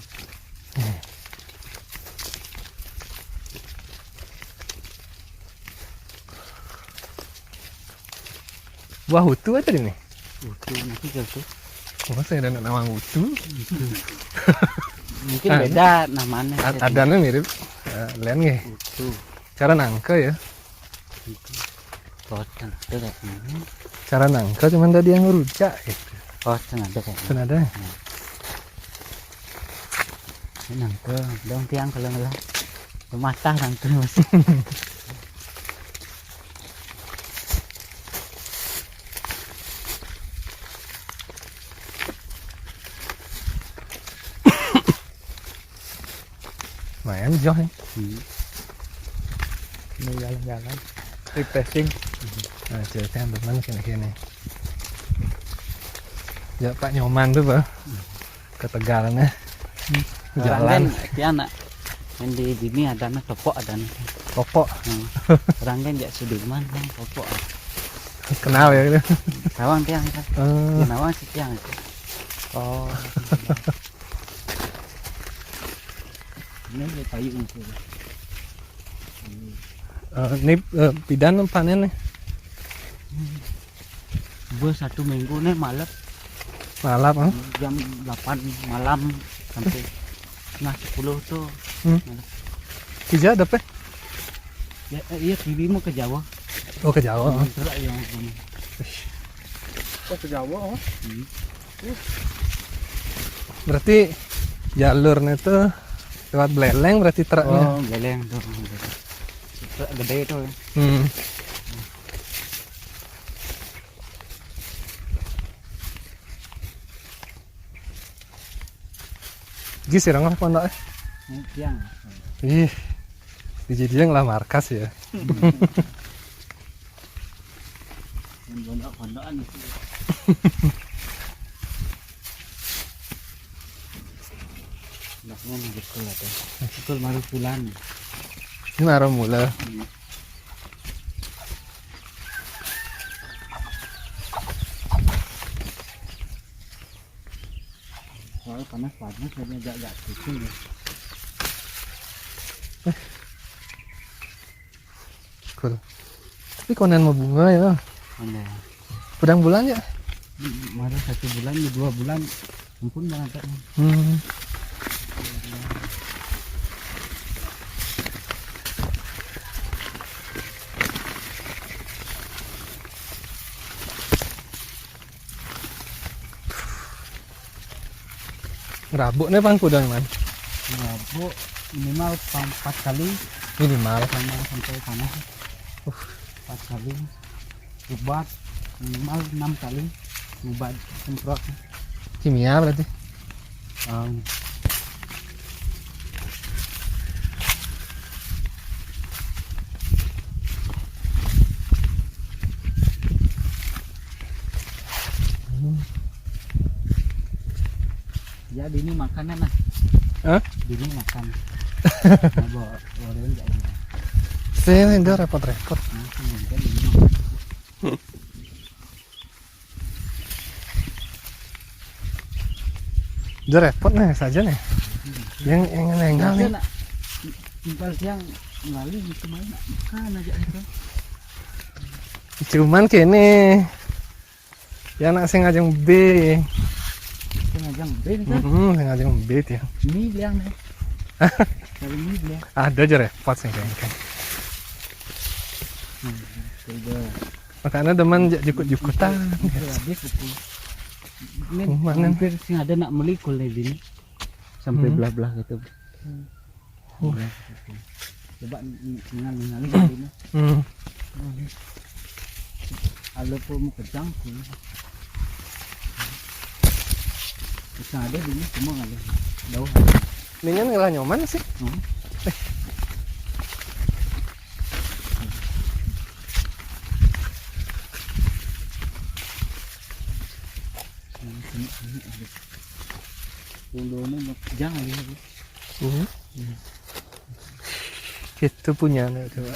Eh. Buah utu ada di nih. Utu nanti jatuh. Oh, saya ada nama utu. Mungkin beda namanya. Adanya mirip, eh, lain nggih. Utu. Cara nangke ya. Boten ada kayak ini. Cara nangke cuman tadi yang ngerujak gitu. Boten ada kayak ini. Boten ada. Nah. Ini nangke dong tiang kalau ngelah. Mata nangke mas. Lumayan jauh ya. Hmm. Ini jalan-jalan, refreshing. Nah, ceritanya teman kene-kene. Ya Pak Nyoman tuh, Pak. Ke Tegal nih. Hmm. Jalan. Orang kan, ya, nak. Yang di sini ada nih, topok ada nih. Topok. Hmm. Orang kan jak Sudirman kan topok. Kenal ya gitu. Tawang tiang kan. Eh. Ya, nawang si tiang itu. Oh. Ini ada kayu itu. Eh, ini, eh, pidan panen nih. Bos satu minggu nih malam. Malam, ah? Jam delapan malam sampai setengah sepuluh tuh. Hmm. Malam. Ija dapet? Ya, eh, iya, kiri mau ke Jawa. Oh, ke Jawa. Hmm, truk yang. Oh, ke Jawa, oh. Hmm. Berarti jalurnya itu lewat Beleleng berarti truknya. Oh, Beleleng tuh. Truk gede itu. Hmm. Gis ya, nggak pondok eh. Yang. Ih, di jadi yang lah markas ya. Yang pondok-pondokan itu. Anaknya nih betul ada. Betul baru pulang. Ini baru mulai. Iya. Soalnya panas-panas, jadi agak-agak pusing ya. Cool. Tapi konen mau bunga ya. Ada. Pedang bulan ya? Malah satu bulan, dua bulan, ampun banget. Hmm. Rabuk nih pang kudang, Man. Rabuk minimal pang empat kali. Minimal. Sama sampai panas. Empat kali. Ubat minimal enam kali. Ubat semprot. Kimia berarti. Um, Ya, bini makan, nah. Hah? Bini makan. Nah, bawa, bawa daun nggak ini? Saya ini udah repot-repot. Nah, kemudian ini makan. Udah repot nih saja nih. Yang, yang nenggal nih. Biasa nak timpal tiang melalui gitu, main nak makan aja itu. Cuman kene, ya, nak sing ngajeng B. Sing ngajeng B nih, kan? Mm-mm, sing ngajeng B tiang. Ini bilang nih. Kalau ini bilang. Ada aja repot sih kayaknya. Hmm, coba. Makanya demen jukut-jukutan. Ini habis itu. Ini hampir sing ada nak melikul nih, bini. Sampai belah-belah gitu. Hmm. Coba ningal-ningal gitu. Hmm. Ada pun mau kejang sih. Bisa ada di sini semua ada. Daun. Ini kan ngelah nyoman sih. Hmm. Eh. Ini, ini, ini ada. Dulu mau kejang lagi. Hmm. Itu punya nih, coba.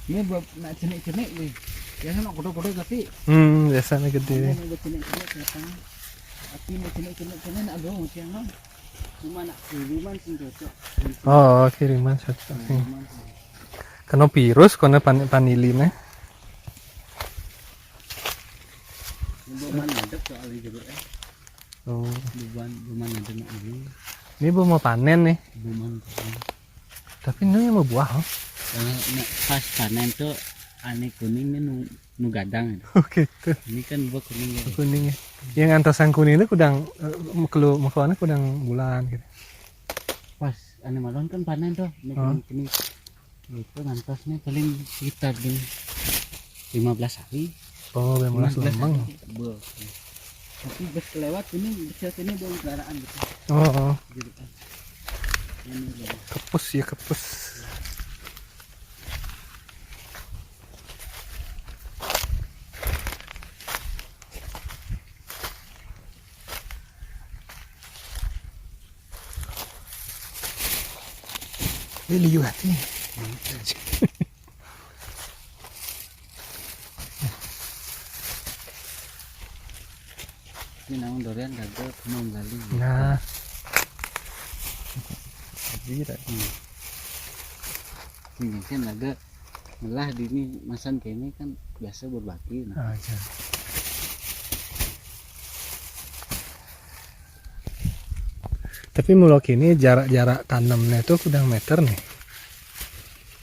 Ini buat nak cenik-cenik nih. Biasa nak kuda-kuda tapi. Hmm, biasanya gede. Ini buat cenik-cenik siapa? Tapi ini cenik-cenik nak dong siang, no. Cuma nak kiriman sih cocok. Oh, kiriman cocok. Kiriman sih. Kena virus, kena pan-, panili nih. Ini buat mana ada soal itu, eh. Oh. Buman, buman ada nak ini. Ini belum mau panen nih. Buman panen. Tapi ini yang mau buah, oh. Kalau nak pas panen tuh ane kuning nih nu, nu gadang. Oh, gitu. Ini kan buah kuning ya. Kuning ya. Yang antasan kuning itu kudang, eh, mekelu, mekelu kudang bulan gitu. Pas ane malon kan panen tuh, ini kuning. Itu ngantos nih paling sekitar gini lima belas hari. Oh, lima belas hari. Tapi pas kelewat ini bisa sini belum kelaraan gitu. Oh, oh. Jadi kan. Ini loh. Kepus ya, kepus. Ini liu hati. Ini namun durian gagal mau gali. Nah. Jadi tak. Hmm. Ini kan ada melah di ini masan kene kan biasa berbagi, nah. Aja. Tapi mula kene jarak-jarak tanamnya tuh kudang meter nih.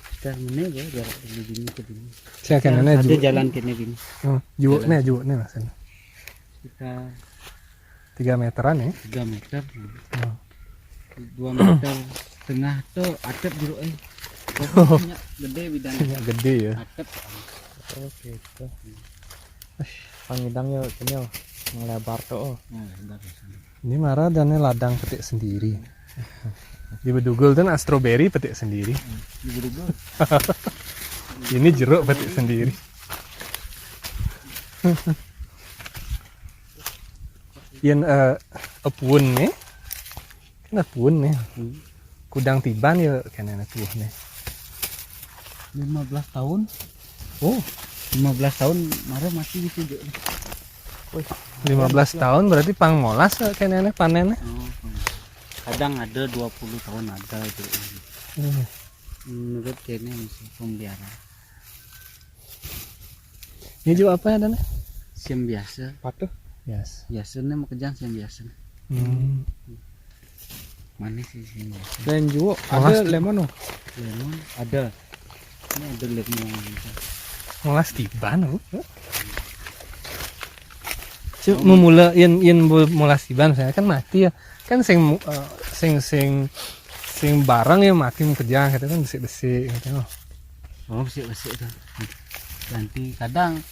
Sekitar menit ya jarak dari sini ke sini. Saya kan ada jalan kene gini. Oh, juuk nih, juuk nih maksudnya. Sekitar tiga meteran ya? Tiga meter. Oh. Dua meter setengah tuh atep jeruk eh. Pokoknya gede bidang. Gede ya. Atep. Oh, gitu. Pangidang yo, sini yo. Ngelebar tuh. Oh. Nah, lebar di sini. Ini marah dan ini ladang petik sendiri. Di bedugul tuh nak strawberry petik sendiri. Di bedugul. Ini jeruk petik sendiri. Yen, eh, epun nih. Nah, pun nih. Hmm. Kudang tiban ya kene tuh nih. Lima belas tahun. Oh, lima belas tahun marah masih gitu, Jok. Wih, lima belas tahun berarti pang molas ya kene panen. Oh, hmm. Kadang ada dua puluh tahun ada itu. Hmm. Menurut kene masih pemeliharaan. Ini juga apa ya, Dana? Siam biasa. Patuh? Yes. Biasa nih mau kejang siam biasa. Hmm. Manis sih siam biasa. Lain juga. Ada lemon, oh. Lemon ada. Ini ada lemon. Molas tiban, oh. Memula yen, yen mula siban, misalnya kan mati ya. Kan sing, eh, sing, sing, sing barang ya mati, mau kerja gitu kan, besi-besi gitu. Oh, besi-besi itu. Ganti kadang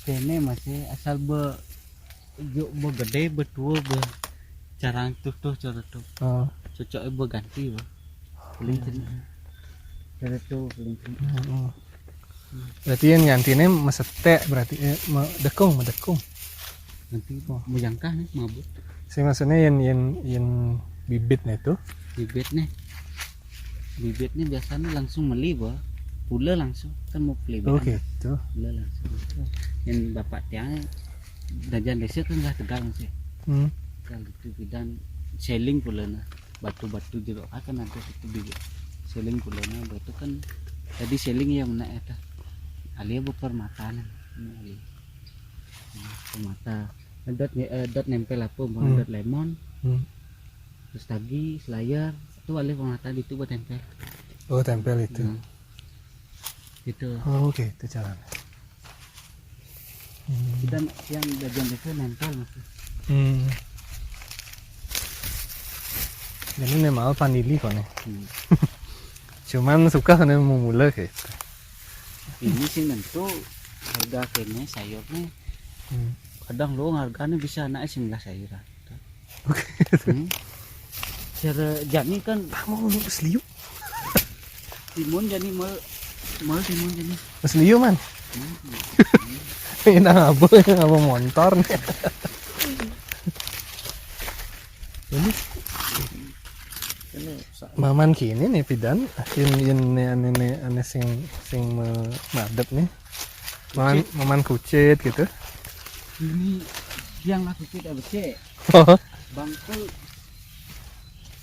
kene masih asal be, juk be gede, be tua, be carang tuh, tuh, cara tuh. Oh. Cocok be ganti, be. Paling kena. Cara tuh, paling kena. Heeh. Berarti yang gantinya mesetek, berarti, eh, medekung, medekung. Nanti mau jangkah nih, mabut. Saya maksudnya yang, yang, yang bibit nih tuh. Bibit nih. Bibit nih biasanya langsung meli, bah. Pula langsung, kan mau beli. Oh, gitu. Pula langsung. Yang bapak tiang, dajan desa kan nggak tegal sih. Hmm. Kalau itu bidan seling pula nah. Batu-batu jero kan ada itu bibit. Seling pula nah, batu kan jadi seling ya mana eta. Alia be permata nah. Ini alia. Permata. Dot, eh, dot nempel apa, bang? Hmm. Dot lemon. Hmm. Terus tagi, slayer, itu alih permata itu buat tempel. Oh, tempel itu. Hmm. Itu. Oh, oke, itu jalan. Hmm. Kita yang dajan itu nempel masih. Hmm. Jadi ini mau panili kok nih. Hmm. Cuman suka kan mau mulai kayak gitu. Ini sih nentu harga kene sayurnya. Hmm. Kadang lo harganya bisa naik sembilan sayuran. Oke. Hmm. Cara jani kan. Ah, mau lu seliu. Timun jani mal, mal timun jani. Seliu, man. Hmm. Ini apa? Apa montor nih? Ini ini sa- Maman kini nih pidan, yen, yen ne ane, ne ane sing, sing me-, madep nih. Maman, kucit. Maman kucit gitu. Ini yang lah kucit ada cek. Bangkul.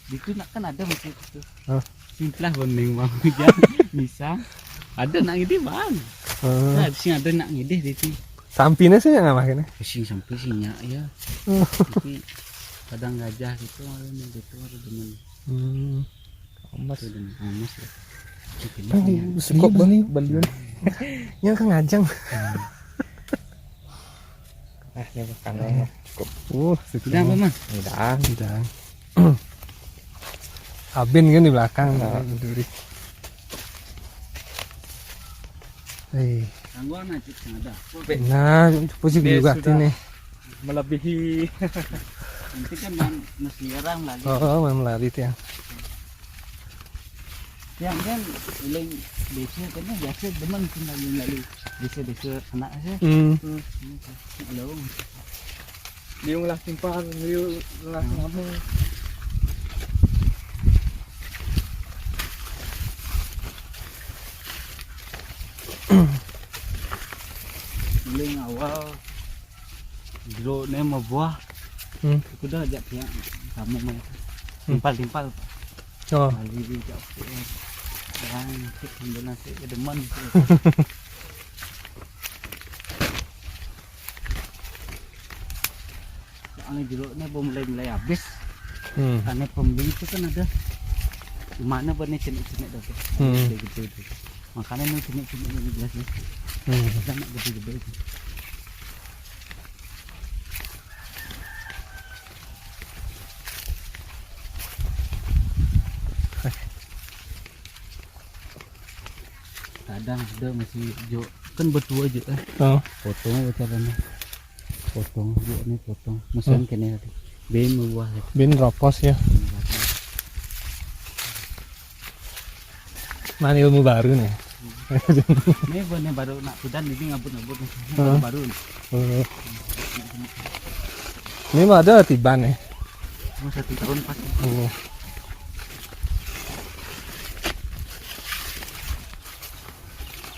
Itu nak kan ada masih itu. Oh. Simplah bening bang. Bisa. Ada nak ngidih bang. Oh. Nah, sing ada nak ngidih di sini. Sampinnya sih nggak makan. Sing sampai sih nyak ya. Oh. Tapi kadang gajah gitu, ada gitu, ada demen. Hmm. Emas. Itu demen emas ya. Cukup, cukup bang, beliun. Yang kan ngajang. Hmm. Nah, ini makan cukup. Uh, udah apa, Mas? Udah. Udah. Abin kan di belakang, duri. Eh. Tangguan aja ada. Nah, pusing juga sudah ini. Melebihi. Nanti kan man-, masih orang lagi. Oh, oh, man lari tuh ya. Yang kan uling desa kan biasa demen sih lalu-lalu desa-desa anak sih. Hmm. Hmm. Halo. Liung lah timpal, liung lah nama. Uling awal. Jeruk ni mah buah. Hmm. Aku dah ajak pihak kamu main. Hmm. Timpal-timpal. Oh. Kali dia ajak pihak. Jangan cek sambil nanti ke depan. Soalnya jeruk ni belum mulai-mulai habis. Hmm. Karena pembeli itu kan ada. Di mana pun ni cenik-cenik dah tu. Hmm. Gede-gede tu. Makanya ni cenik-cenik ni jelas ni. Hmm. Kita nak gede-gede tu. Kadang ada masih jo kan betua je eh. Oh. Potong apa caranya? Potong je ni potong. Mesin hmm. Kena tadi. Bin buah. Bin ropos ya. Mana ilmu baru nih? Ini benar baru nak kudan ini ngabut-ngabut nih. Heeh. Baru. Heeh. Ini mah ada tiban nih. Oh, satu tahun pas. Oh.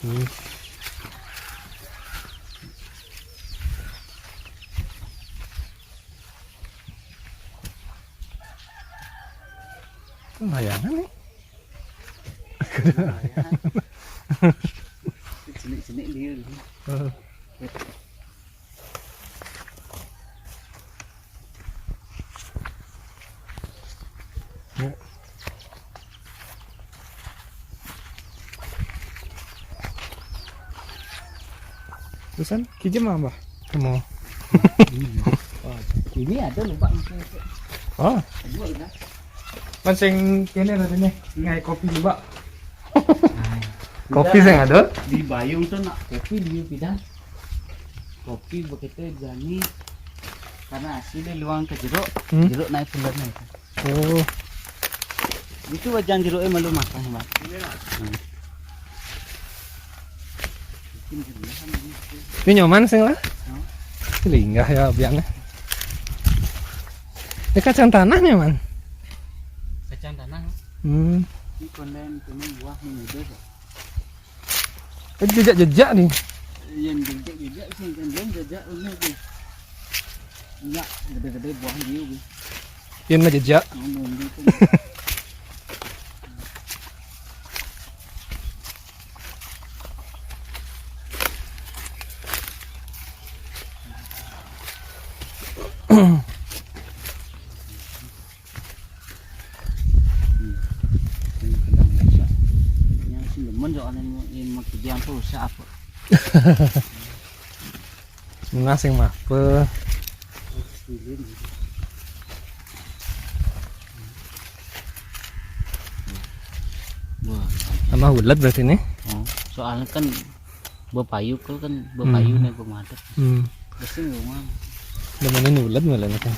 Hmm. Lumayan nih. Cenik-cenik dia. Heeh. Ya. Terusan kijam apa? Mau. Ini ada lubang. Oh. Dua dah. Mancing kene tadi nih, ngai kopi juga. Kopi sing ada. Di Bayung tuh nak kopi di Pidan. Kopi begitu jani karena hasilnya luang ke jeruk, hmm, jeruk naik bulan naik. Oh. Itu wajan jeruknya malu makan, Mas. Hmm. Ini nyaman sing lah. Linggah ya biangnya. Ini kacang tanah nih, Man. Kacang tanah. Hmm. Ini konten ini buah ini udah. Eh, jejak-jejak nih. Yang jejak-jejak sih, kan belum jejak ini sih. Iya, gede-gede buah dia. Yang mah jejak. Ngomong gitu. Hmm. Ini kadang bisa. Yang sing demen soalnya mau, yang mau kerjaan tuh siapa? Ngasing mah pe. Lilin gitu. Wah, tambah ulet berarti nih. Oh, soalnya kan bepayu, kalau kan bepayu nih, bemadep. Hmm. Pasti ngomong. Udah mana nih ulet malah nih kan.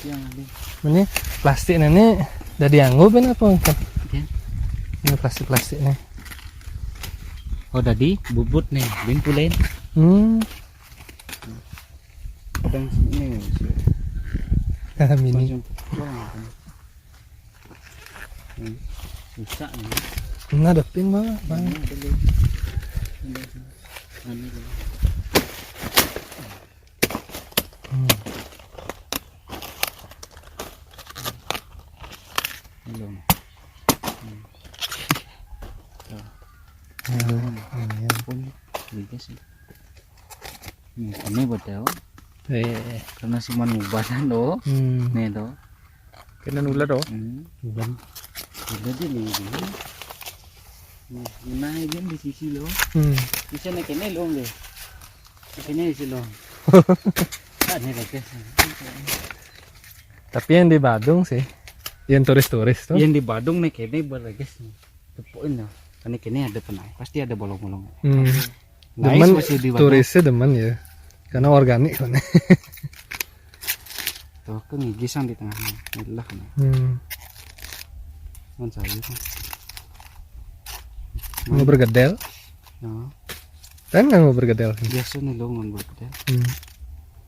Yang ada. Ini plastik ini udah dianggo ben apa kan? Iya. Ini plastik-plastik nih. Oh, tadi bubut nih, bin pulen. Hmm. Kadang sini sih. Mini. Macam pulang kan. Hmm. Susah ini. Nah, ada pin, Bang. Bang. Ini ada, ada. Ini ada. Hmm. Belum. Hmm. Tuh. Iya, iya. Pun juga sih. Nih, ini buat dia. Eh, karena cuma ngubasan doh. Hmm. Nih doh. Kena nula doh. Hmm. Bukan. Udah dia nih. Nih, naik kan di sisi lo. Hmm. Bisa naik ini lo deh. Ini sih lo. Ada lagi. Tapi yang di Badung sih, yang turis-turis tuh. Yang di Badung nih kene berleges nih. Tepukin ya. Ini kene ada penai, pasti ada bolong-bolong. Hmm. Nah, demen, masih di Badung. Turisnya demen ya. Karena organik kan. Tuh kan gigisan di tengahnya. Inilah kan. Hmm. Cuman saya kan. Mau bergedel? Nah. Kan nggak mau bergedel. Biasa nih lo nggak bergedel. Hmm.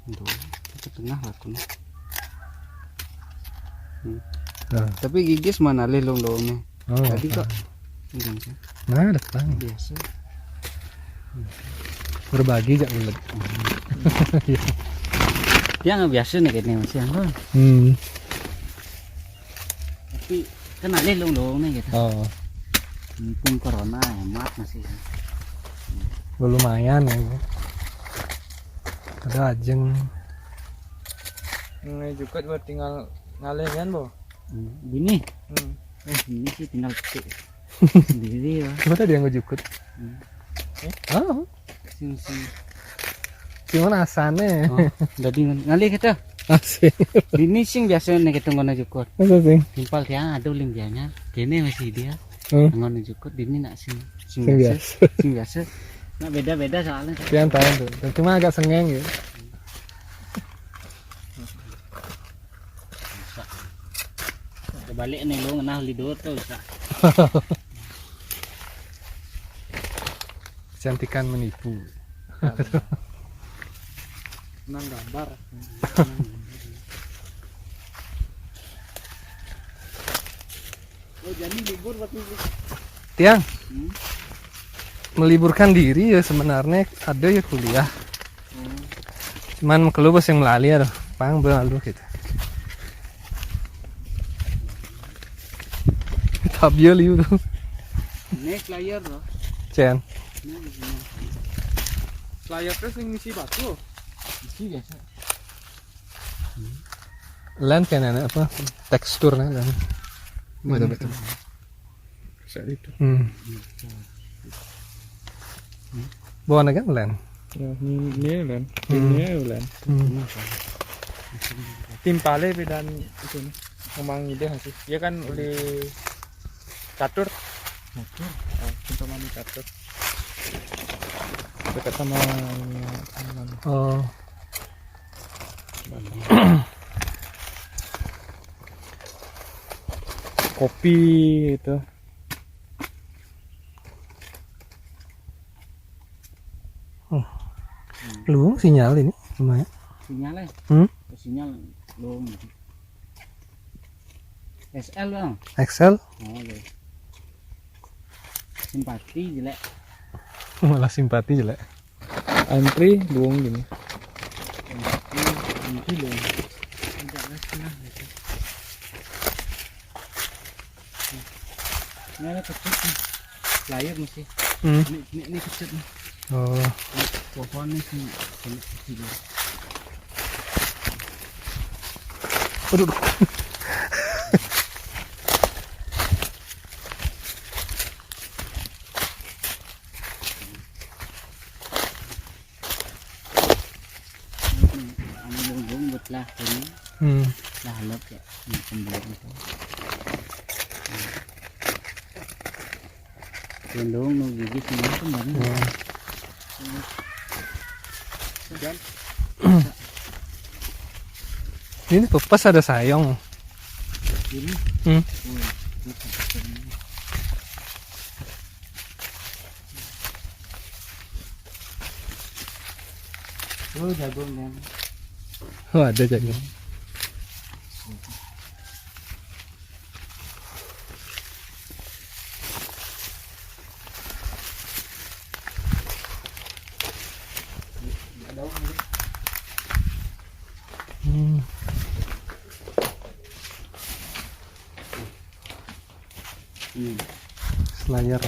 Tuh, ke tengah lah tuh. Hmm. Nah. Tapi gigis mana leh long dongnya? Oh, tadi kok. Enggak sih. Nah, datang. Biasa. Berbagi jak ulet. Dia nggak biasa nih kayaknya masih yang. Hmm. Tapi kan ada long-long nih gitu. Oh. Mumpung corona hemat masih. Lumayan ya. Ada ajeng. Ini juga buat tinggal ngalih kan, Bo? Hmm, gini. Hmm. Eh, ini sih tinggal petik. Sendiri ya. Coba tadi yang ngejukut. Hmm. Eh? Oh. Sing, sing. Cuman asane. Oh, dadi ngalih kita. Asik. Ini sing biasa nih kita ngono jukut. Masa sing? Timpal dia ada limbianya. Kene masih dia. Hmm. Ngono jukut ini nak sing, sing biasa. Sing biasa. Nak beda-beda soalnya. Pian tahu tuh. Cuma agak sengeng ya. Bisa. Kebalik nih lo ngenah lido tuh bisa. Kecantikan menipu. Nang gambar. Oh, jadi libur waktu itu. Tiang. Hmm? Meliburkan diri ya sebenarnya ada ya kuliah. Hmm. Cuman kalau pas yang melali ya, pang berlalu gitu. Tabia liu tuh. Ini flyer loh. Cen. Ini isinya. Flyer terus yang ngisi batu. Isi biasa. Len kayaknya apa? Teksturnya len. Betul, betul. Bisa itu. Hmm. Bawa kan len. Ya, ini, ini, Len. Hmm. Ini, Len. Hmm. Timpale pidan itu nih. Memang ide sih. Ya kan oleh catur. Catur. Oh, kita mandi catur. Dekat sama ini, sama. Oh. Kopi itu. Oh. Luung sinyal ini lumayan. Sinyal ya? Hmm? Sinyal luung. S L, Bang. X L? Oh, iya. Simpati jelek. Malah simpati jelek. Antri luung gini. Antri, antri luung. Tidak lah, setengah gitu. Ini ada kecut nih. Layar masih. Hmm. Ini, ini, ini kecut nih. Oh. Ini pohon nih sih. Ini, ini. Aduh, aduh. Anu, lumbung buat lah ini. Hmm. Lah, halap ya. Ini pembelak itu. Lumbung nu gigi semua kan banyak. Ya. Dan ini pepas ada sayong. Ini. Hmm. Oh, ini. Oh, jagung kan. Oh, ada jagung. Hmm. Hmm. Slayer.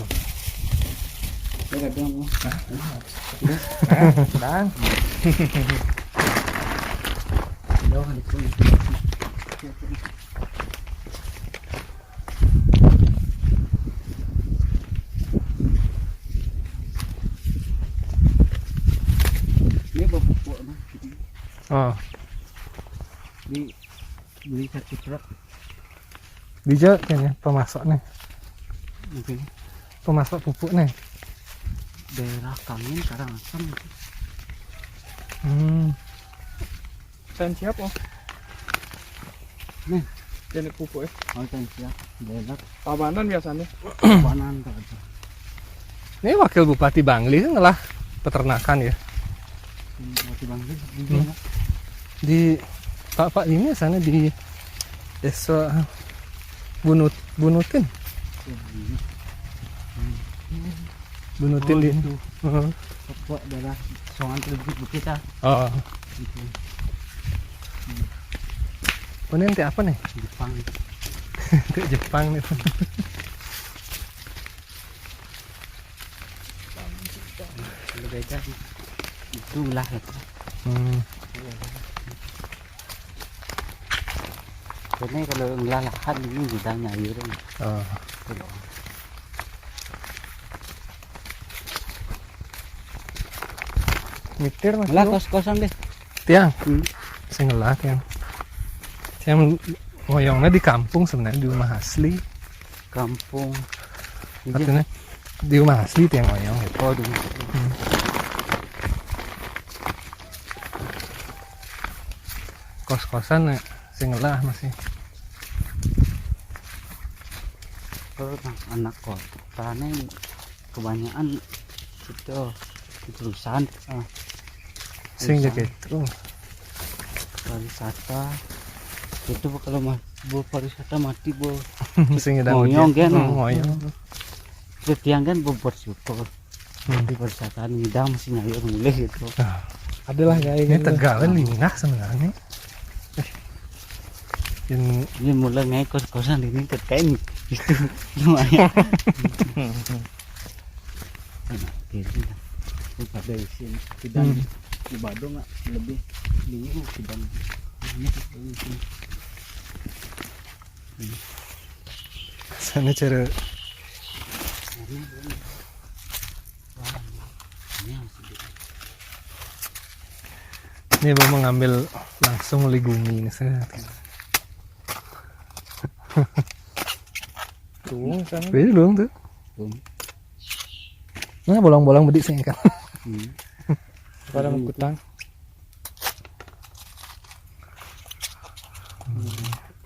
Saya kadang, ah, ah, ah, Bang. Jauh kan itu. Ini apa pupuk, Bang? Oh. Ini beli satu truk. Dija kayaknya pemasok nih. Oke. Pemasok pupuk nih. Daerah Kangin, Karangasem gitu. Hmm. Tan siap, oh. Nih. Jenis pupuk ya. Oh, tan siap. Daerah Tabanan biasanya. Tabanan tuh aja. Ini Wakil Bupati Bangli kan ngelah peternakan ya. Hmm, Bupati Bangli. Hmm. Di Pak, Pak ini sana di desa Bunut, Bunutin. Bunutin. Oh, di itu. Heeh. Pokok daerah Songan Telebukit Bukit, ah. Oh. Gitu. Hmm. Ini nanti apa nih? Jepang. Nanti Jepang nih. Lebih aja sih. Itulah itu. Hmm. Ini kalau ngelah lahan ini gudangnya air ini. Oh. Itu loh. Mitir, Mas. Ngelah kos-kosan deh. Tiang. Hmm. Sing ngelah tiang. Tiang ngoyongnya di kampung sebenarnya, di rumah asli. Kampung. Iya. Artinya di rumah asli tiang ngoyong gitu. Oh, di rumah asli. Hmm. Kos-kosan ya, sing ngelah masih. Terus anak kotane kebanyakan itu di perusahaan, ah. Sing perusahaan. Jaket. Oh. Pariwisata. Itu kalau mah bu pariwisata mati bu. Sing ngedang ngoyong hujan. Kan? Hmm, ngoyong. Terus tiang kan bu bersyukur. Hmm. Di pariwisata ngidang masih nyayur mulai gitu. Ah. Adalah kayak ini gitu. Tegal kan lingah sebenarnya. Eh. Ini mulai naik kos-kosan ini terkait nih. Itu lumayan. Enak, gitu. Itu pada isi kidang. Hmm. Di Badung nggak lebih dingin kidang. Ini isi. Sana cara. Ini, ini. Wah, ini yang sedikit. Ini Abang mengambil langsung dari gumi ini. Set. Tuh, sana. Ini dulu tuh. Tuh. Nah, bolong-bolong bedik sih kan. Hmm. Pada mengkutang.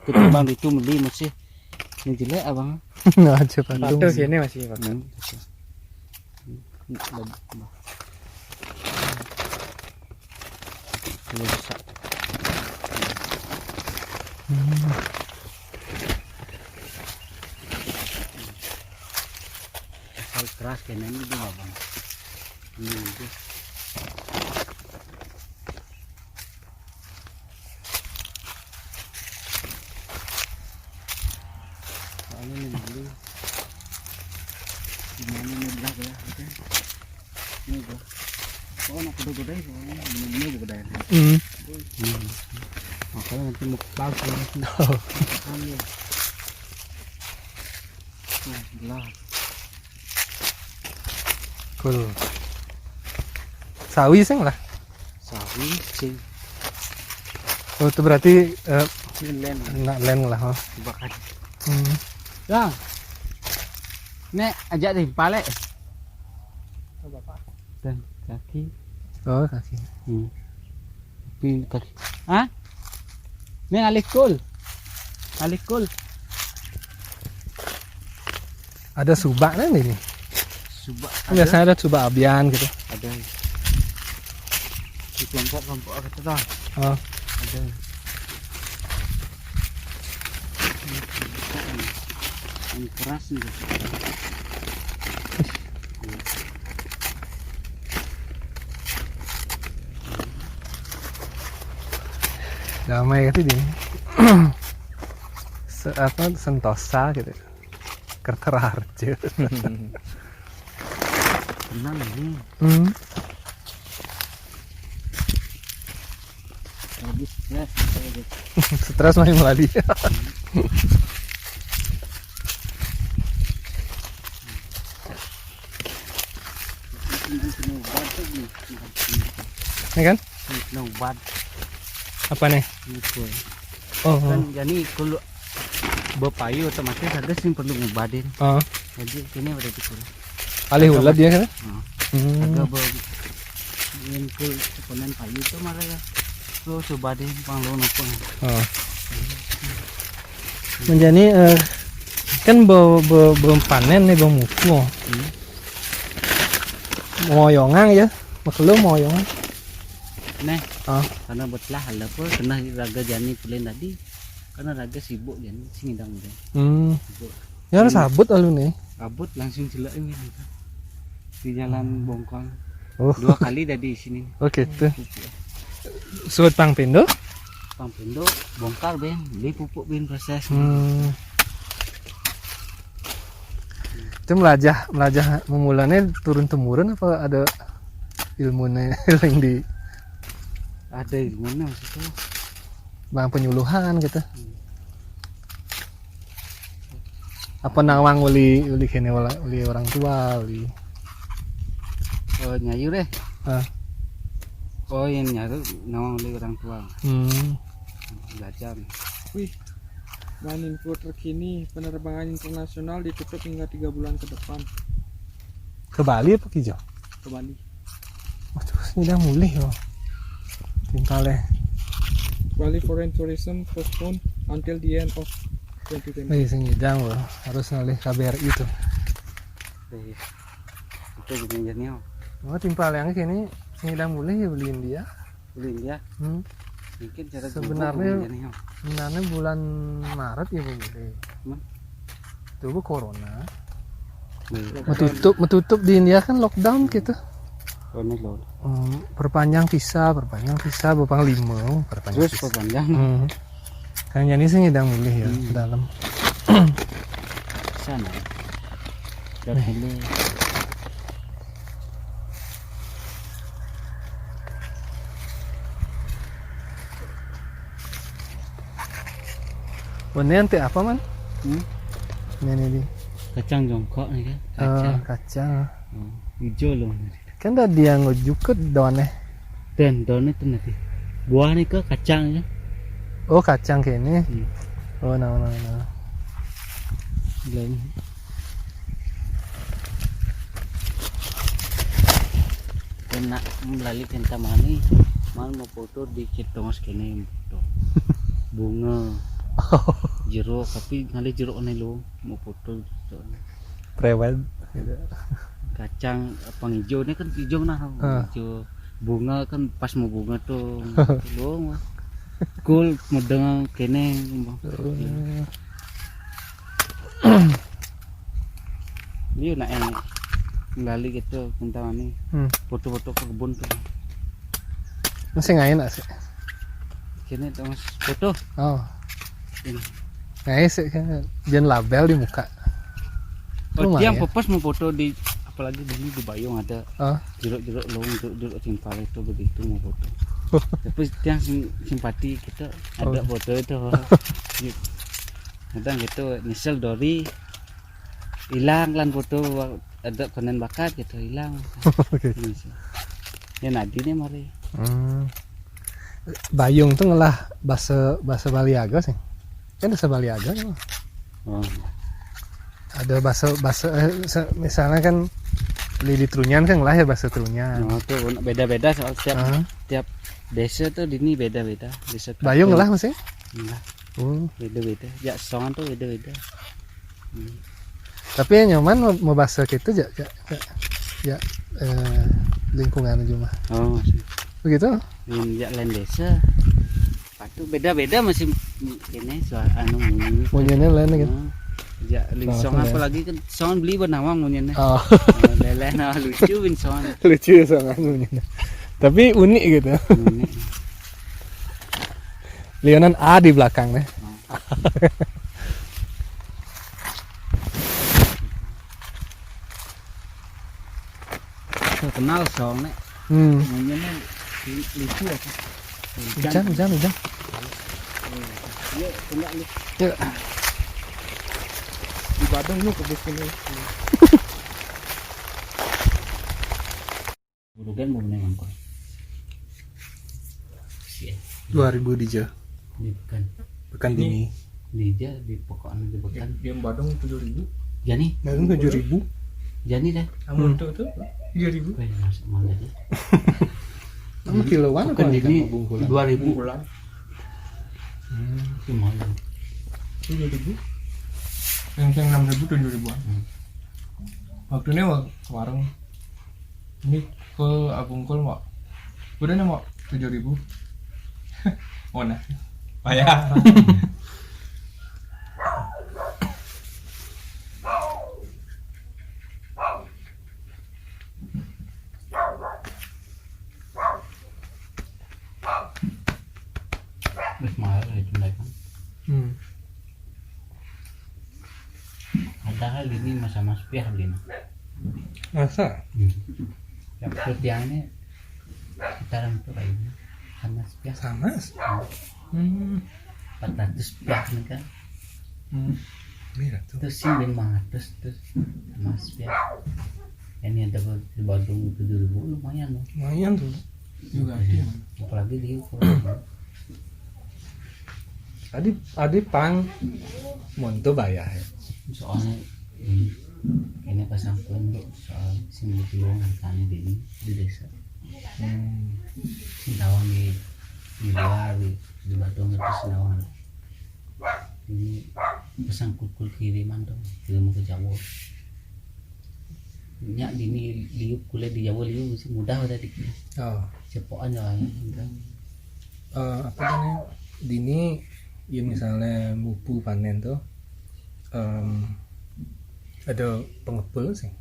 Ketimbang itu meli masih ini jelek abang. Nggak aja patung. Patung sini masih pakai. Hmm. Rusak. Asal keras kena ini dia abang. Ini aja. Soalnya ini dulu. Gimana ini belah ya, oke. Ini gua. Oh, nak kuda-kuda ya, soalnya ini, ini kuda ya. Hmm. Hmm. Makanya nanti mau pas ya. Kan ya. Tuh, belah. Cool. Sawi sing lah. Sawi sing Oh, itu berarti eh, ini land nak land lah. Oh. Dibakar. Hmm. Bang. Nek ajak deh balik. Dan kaki. Oh, kaki. Hmm. Tapi kaki. Hah? Nek alih kul. Alih kul. Ada subak kan ini. Subak Kan biasanya ada subak abian gitu. Ada. Di kelompok-kelompok gitu toh. Oh. Ada. Yang keras nih. Damai gitu dia. Se apa sentosa gitu. Kertera harja. Tenang ini. Hmm. Habis stres. Stres main lali. Ini kena ubat tuh nih. Ini kan? Ini kena ubat. Apa nih? Gitu. Oh, oh. Kan jadi kalau bepayu otomatis ada sih perlu ngubatin. Oh. Jadi ini udah dikul. Alih ulat dia kan? Nah, Hmm. agak ber ingin kul sekonan payu itu malah ya. Lo coba deh pang lo nopo. Oh. Menjadi eh, kan bau bau bau panen nih bau muku. Hmm. Moyongan ya. Makelo moyongan. Neh, Ah. Karena betlah lah pun kena raga jani pulin tadi. Karena raga sibuk jani sing ngidang udah. Hmm. Sibuk. Ya harus sabut lalu nih. Kabut langsung celak ini. Di jalan bongkol. Oh. Dua kali dari sini. Oke tuh. Suat pang pindo. Pang pindo bongkar ben, beli pupuk ben proses. Hmm. Itu melajah melajah memulanya turun temurun apa ada ilmunya yang di Ada ilmunya maksudnya. Bang penyuluhan gitu. Apa nawang uli uli kene wala- uli orang tua uli Oh, nyayu deh. Ah. Oh, yang nyaru nawang oleh orang tua. Hmm. Belajar. Wih, dan info terkini, penerbangan internasional ditutup hingga tiga bulan ke depan. Ke Bali apa Kijo? Ke Bali. Wah, terus ini udah mulih loh. Tingkale. Bali foreign tourism postponed until the end of twenty twenty. Nih, sing ngidang loh. Harus ngalih K B R I tuh. Deh. Itu begini jadinya. Oh, timpal yang kini sing ngidang mulih ya beli India. Beli India. Hmm. Mungkin cara Sebenarnya- jumbo begini jadinya. Sebenarnya bulan Maret ya boleh. Hmm. Coba corona. Nih. Metutup, metutup di India kan lockdown gitu. Oh, ini loh. Hmm, perpanjang visa, perpanjang visa, berpanglima, perpanjang Terus visa. perpanjang. Hmm. Kan jadi sih ngidang mulih ya Hmm. dalam. Sana. Lihat dulu. Ini nanti apa man? Hmm? Ini nih di. Kacang jongkok nih kan. Ah, Kacang. Kacang. Hmm. Hijau loh. Kan tadi yang ngejuket daunnya. Dan daunnya tuh nanti. Buah ni ke kacang je. Oh, kacang kene. Hmm. Oh, no, no, no. Belum. Kena melali kenta mani. Mal mau foto di Cetongos kene foto. Bunga, jeruk, tapi ngalih jeruk ni lo mau foto gitu. Prewed gitu. Kacang apa hijau ni kan hijau nah, Ah. Hijau. Bunga kan pas mau bunga tuh. Lo mah. Kul mudeng kene. Oh. Liu nak yang lali gitu kenta mani. Hmm. Foto-foto ke kebun tuh. Masih ngain tak sih? Kene tuh mas foto. Oh, Ini. Ngain sih kan. Jangan label di muka. Oh, Lumayan. Tiang pepes mau foto di, apalagi di sini di Bayung ada Oh, jeruk-jeruk long, jeruk-jeruk timpal itu begitu mau foto. Tapi tiang sim- simpati kita ada Oh. Foto itu. Kadang gitu nyesel dori hilang lan foto ada konen bakat gitu hilang. Oke. Ini sih. Ya nadi nih mari. Hmm. Bayung tuh ngelah bahasa bahasa Bali aja sih. Kan bahasa Bali aja kan. Oh. Ada bahasa bahasa eh, se- misalnya kan Lili Trunyan kan ngelah ya bahasa Trunyan. Nah, tuh beda-beda soal tiap Ah, tiap desa tuh di ini beda-beda. Desa Bayung Kampung. Ngelah masih? Ngelah. Oh. Beda-beda. Ya songan tuh beda-beda. Hmm. Tapi yang nyaman mau, mau bahasa gitu ya, ya, ya, ya, eh, lingkungan aja mah. Oh, masih. Begitu? Yang ya lain desa. Patu beda-beda masih ini soal anu munyi. Munyinya lain gitu. Hmm. Ya link Nah, songan lain. Apalagi kan songan beli bernama munyinya. Oh, Leleh nah lucu bin songan. Lucu ya songan munyinya. Tapi unik gitu. Unik. Lionan A di belakang nih. Kenal song nek Hmm. munyinya lucu apa? Hujan, hujan, hujan. Iya, enggak lu. Ya. Di Badung lu ke sini. Burugan mau menang angkot. Siap. Dua ribu di Ja. Di Pekan. Pekan dini. Di Ja di pokoknya di Pekan. Dia Badung tujuh ribu. Jani, Nah, itu tujuh ribu. Jani dah. Kamu tuh tuh tujuh ribu. Weh, masuk mana aja? Kamu kiloan Bukan apa ini ikan bungkulan? Dua ribu. Bulan Itu malu. Tujuh ribu. Yang yang enam ribu tujuh ribuan. Hmm. Waktu ini mau ke warung. Ini ke Abungkul mau. Udah nih mau tujuh ribu. Mana? Bayar. Wis mahal itu mereka. Hmm. Padahal ini masa mas piah beli. Masa? Hmm. Yang perut yang ini sekarang tuh kayak ini sama piah Sama. Hmm. Empat ratus piah nih kan. Hmm. Iya tuh. Terus sih lima ratus terus sama piah. Ini ada di Badung tujuh ribu lumayan loh. Lumayan tuh. Juga ada. Apalagi di Adi adi pang monto bayar ya. Soalnya ini, ini pasang pun soal sini di luar tani di ini di desa. Hmm. Sing tawang di di luar di, di Badung itu sing tawang. Ini pasang kukul kiriman tuh, kirim ke Jawa. Nyak dini liu kuliah di Jawa liu sih mudah udah di Oh. Cepokan ya kan. Eh, apa namanya? Dini ya misalnya mupu panen tuh em, ada pengepul sih.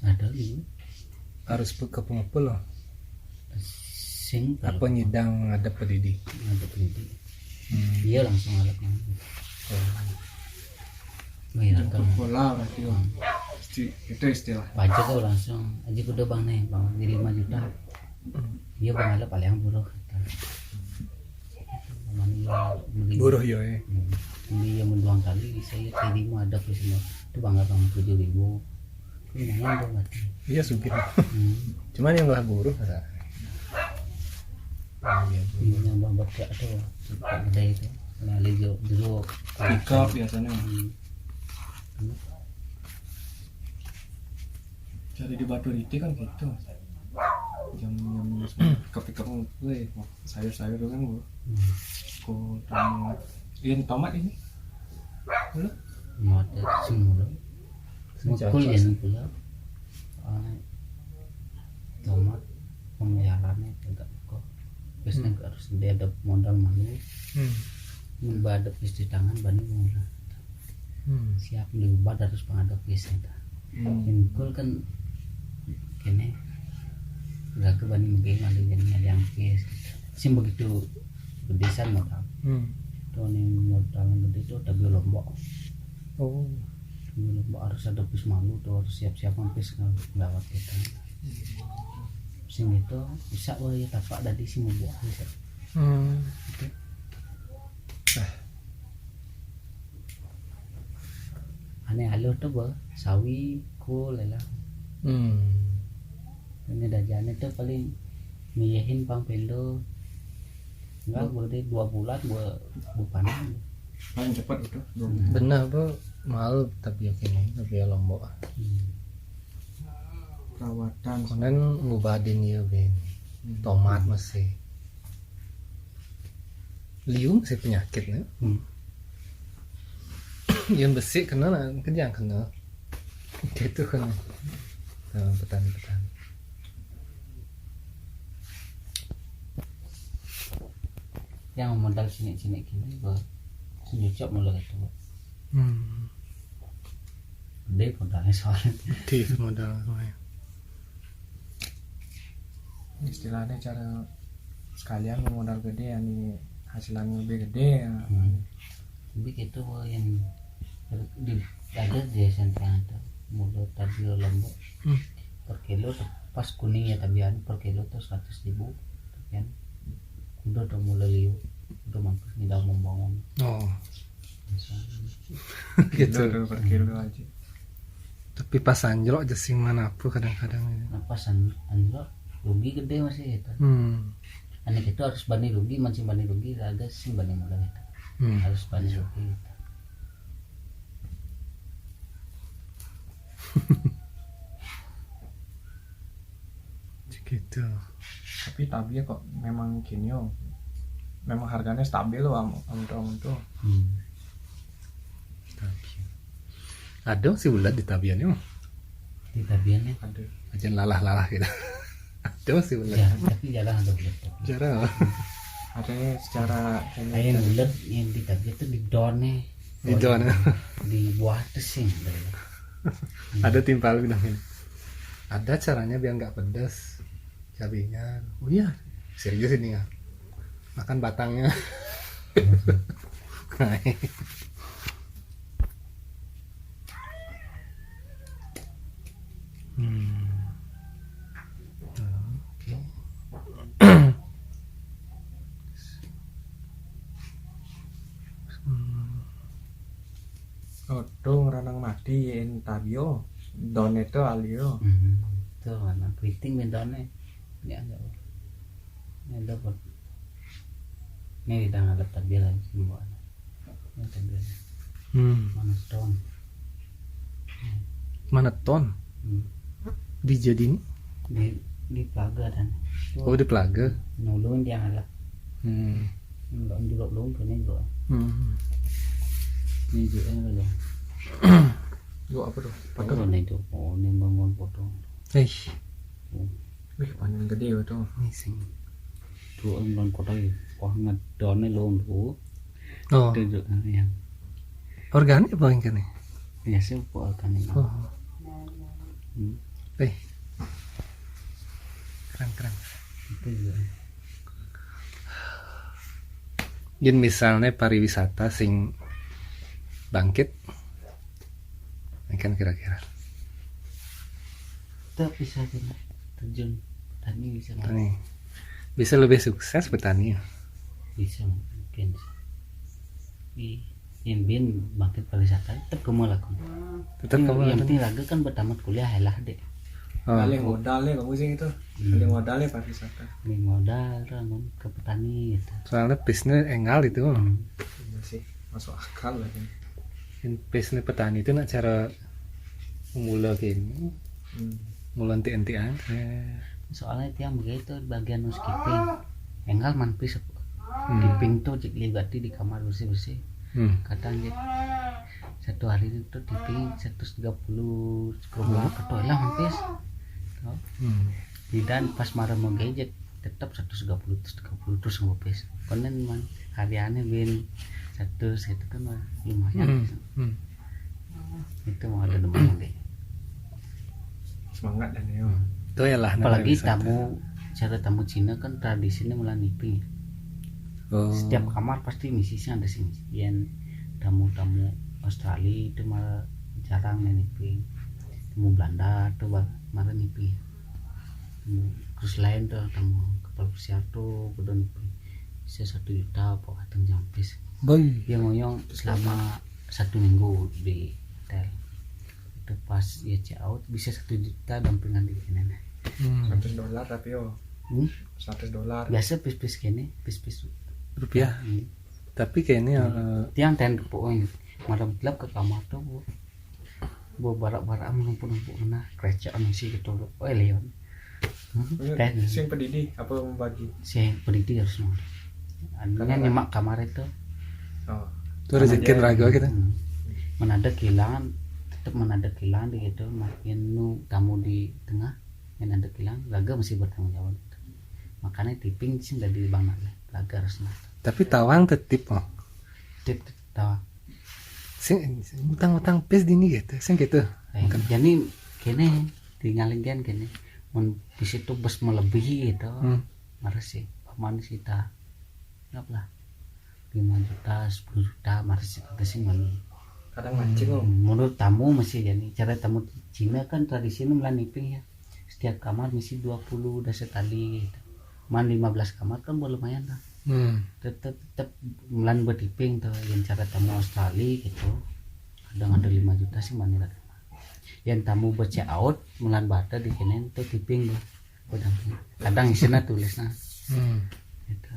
Ada liu. Harus pe- ke pengepul loh. Sing Apa nyidang ada pedidi. Ada pendidik. Hmm. Dia langsung alat kan. Oh. Bayangkan Bola berarti Bang. Isti- itu istilah. Baca tuh langsung aja kuda bang nih bang di lima juta. Iya bang ada paling buruh. Mana iya beli Buruh yo eh. Hmm. Beli yang dua kali bisa ya kayak lima ada plus semua. Itu bang abang tujuh ribu. Lumayan tuh berarti. Iya sugih. Hmm. Cuman yang lah buruh kata. Ini yang bang bergerak tu, tempat kedai tu. Nah, dia dulu, dulu. Pick up biasanya. Hmm. Cari di Batu Riti kan gitu. Jam jam pick up pick up, weh, sayur-sayur kan, Bu. Hmm. Kok tomat? Ini tomat ini? Halo? Mata semula. Mukul ya pula. Ah, tomat pemeliharannya agak kok. Biasanya harus dia ada modal malu. Hmm. Mun ada pis di tangan bani mula. Hmm. Siap diubah harus pengadap biasanya. Hmm. Mukul kan kene udah ke bani mungkin ada yang ada yang pis. Sih begitu bedesan modal. Hmm. Tuh nih modal gede tuh tapi lombok. Oh. Ini harus ada pis malu tuh, harus siap-siap pis ngawat kita. Sing itu bisa wah ya tapak tadi sih mau buat bisa. Hmm. Itu. Ah. Aneh alur tuh bah, sawi, kul lah. Hmm. Ini dajane tuh paling miyahin pang pendo. Enggak, boleh dua bulan gua gua panen. Paling cepat itu dua bulan. Benar, Bu. Mahal tapi ya kini, tapi ya lombok. Hmm. Perawatan. Konen ngubadin ya, Ben. Hmm. Tomat masih. Liu masih penyakit nih. Hmm. Yang besi kena lah, kerja kena. Gitu kan. Nah, petani-petani. Yang modal sini-sini gini, bah. Sini cok mulai itu. Hmm. Gede modalnya soalnya. Gede modal soalnya. Istilahnya cara sekalian modal gede, ini hasilannya lebih gede ya. Hmm. Tapi gitu yang di ada di S M P itu mulai tadi lombok. Hmm. Per kilo tuh pas kuning ya tabian per kilo tuh seratus ribu tabian udah udah mulai liu udah mampus nih dalam membangun. Oh. Gitu. Kilo tuh per kilo aja. Tapi pas anjlok aja sing mana apa kadang-kadang ya. Nah, pas an- anjlok rugi gede masih gitu. Hmm. Aneh itu harus bani rugi, mancing bani rugi, ada sih bani modal itu. Hmm. Harus bani rugi gitu. Gitu. Tapi tabi kok memang gini yo. Memang harganya stabil loh am am tuh am tuh. Hmm. Tabi. Ada masih ulat di tabiannya mah. Di tabiannya ada. Aja lalah-lalah gitu. Ada masih ulat. Ya, tapi jarang ada ulat. Jarang. Ada secara kayak ulat yang di tabian itu di daunnya. Di daun. Di buah itu sih. Ada timpal bilang ini. Ada caranya biar nggak pedas cabenya. Oh iya, serius ini ya. Makan batangnya. Hmm. Oke. Hmm. Odong ranang mati yen tabio. Don itu alio. Hmm. Itu mana keriting bentone. Ya enggak. Ini dapat. Ini kita ngalap tabil lagi semua. Ini tabil. Hmm. Mana ton? Mana ton? Hmm. Di jadi ini? Di di pelaga dan. Oh, di pelaga. Nulun dia ngalap. Hmm. Enggak julok dulu ke ini dulu. Hmm. Ini juga ini dulu. Lu apa tuh? Potong nih tuh. Oh, ini bangun potong. Eh. Wih, panen gede itu. Ini sing. Tuh, nonton kota ya. Wah, ngedone lo tuh. Oh. Itu juga yang. Organik apa yang kene? Ya, sih, kok organik. Oh. Hmm. Eh. Keren, keren. Itu juga. Yen misalnya pariwisata sing bangkit, ini kan kira-kira. Kita bisa kena terjun petani bisa nggak? Petani. Bisa lebih sukses petani. Bisa mungkin. Di yang bin bangkit pariwisata tetap kamu lakukan. Tetap kamu yang lakukan. Penting raga kan bertamat kuliah lah dek. Paling modal nih kamu sih itu. Paling modal nih pariwisata. Ini modal tuh anu, ke petani gitu. Soalnya bisnis enggal itu. Hmm. Iya sih, masuk akal lah kan. Bisnis petani itu nak cara mula gini, Hmm. mula enti-entian. Eh, Soalnya tiang begitu bagian housekeeping. Enggal man pis. Hmm. Tipping tuh cek liwati di kamar bersih-bersih. Hmm. Kadang cek satu hari itu tipping seratus tiga puluh, sekeroba ke toilet man pis. Hmm. Di dan pas marah mau gadget tetap seratus tiga puluh, seratus tiga puluh terus nggak pis. Konen man hariannya bin seratus gitu kan, wah, lumayan. Hmm. Hmm. Itu mau ada demen lagi. Semangat dan ya. Itu ya lah. Apalagi Wisata. Tamu, cara tamu Cina kan tradisinya malah niping. Oh. Setiap kamar pasti misisnya ada sih. Yang tamu-tamu Australia itu malah jarang nih niping. Tamu Belanda tuh bang malah niping. Tamu cruise line tuh, tamu kapal pesiar tuh kudu niping. Bisa satu juta apa kadang jam pis. Boy. Dia ngoyong selama satu minggu di hotel. Itu pas ya check out bisa satu juta dampingan di sini. Hmm. Seratus dolar tapi yo. Hmm? Seratus dolar. Biasa pis-pis kene, pis-pis. Rupiah. Hmm. Tapi kayaknya eh, Tiang ten poin malam gelap ke kamar tuh bu. Bu barak-barak menumpuk-numpuk kena kerja misi gitu. Oh Leon. Hmm, Ini Teh. Sing pedidi apa membagi? Si pedidi harus mau. Anunya nyemak kamar itu. Oh. Itu rezeki raga gitu. Hmm. Menada kehilangan, tetap menada kehilangan di gitu. Makin nu tamu di tengah, menada kehilangan, raga mesti bertanggung jawab. Makanya tipping sih dari bang Nale, raga harus nada. Tapi tawang tetip oh. Tip tawa. Sing utang-utang pis dini gitu, sing gitu. Eh, jadi kene tinggalin kan kene. Mun di situ bus melebihi gitu. Hmm. Marah sih, paman sih ta. Nggak lah. Lima juta, sepuluh juta, marah sih kata sih mani. Kadang mancing loh. Menurut tamu masih jadi cara tamu Cina kan tradisinya melan niping ya. Setiap kamar mesti dua puluh udah sekali gitu. Man lima belas kamar kan boleh lumayan lah. Hmm. Tetap tetap melan bertiping tuh yang cara tamu Australia gitu. Kadang ada lima juta sih mani lah. Yang tamu ber check out melan bata di kenen tuh tipping tuh. Kadang, kadang isinya tulisnya Hmm. gitu.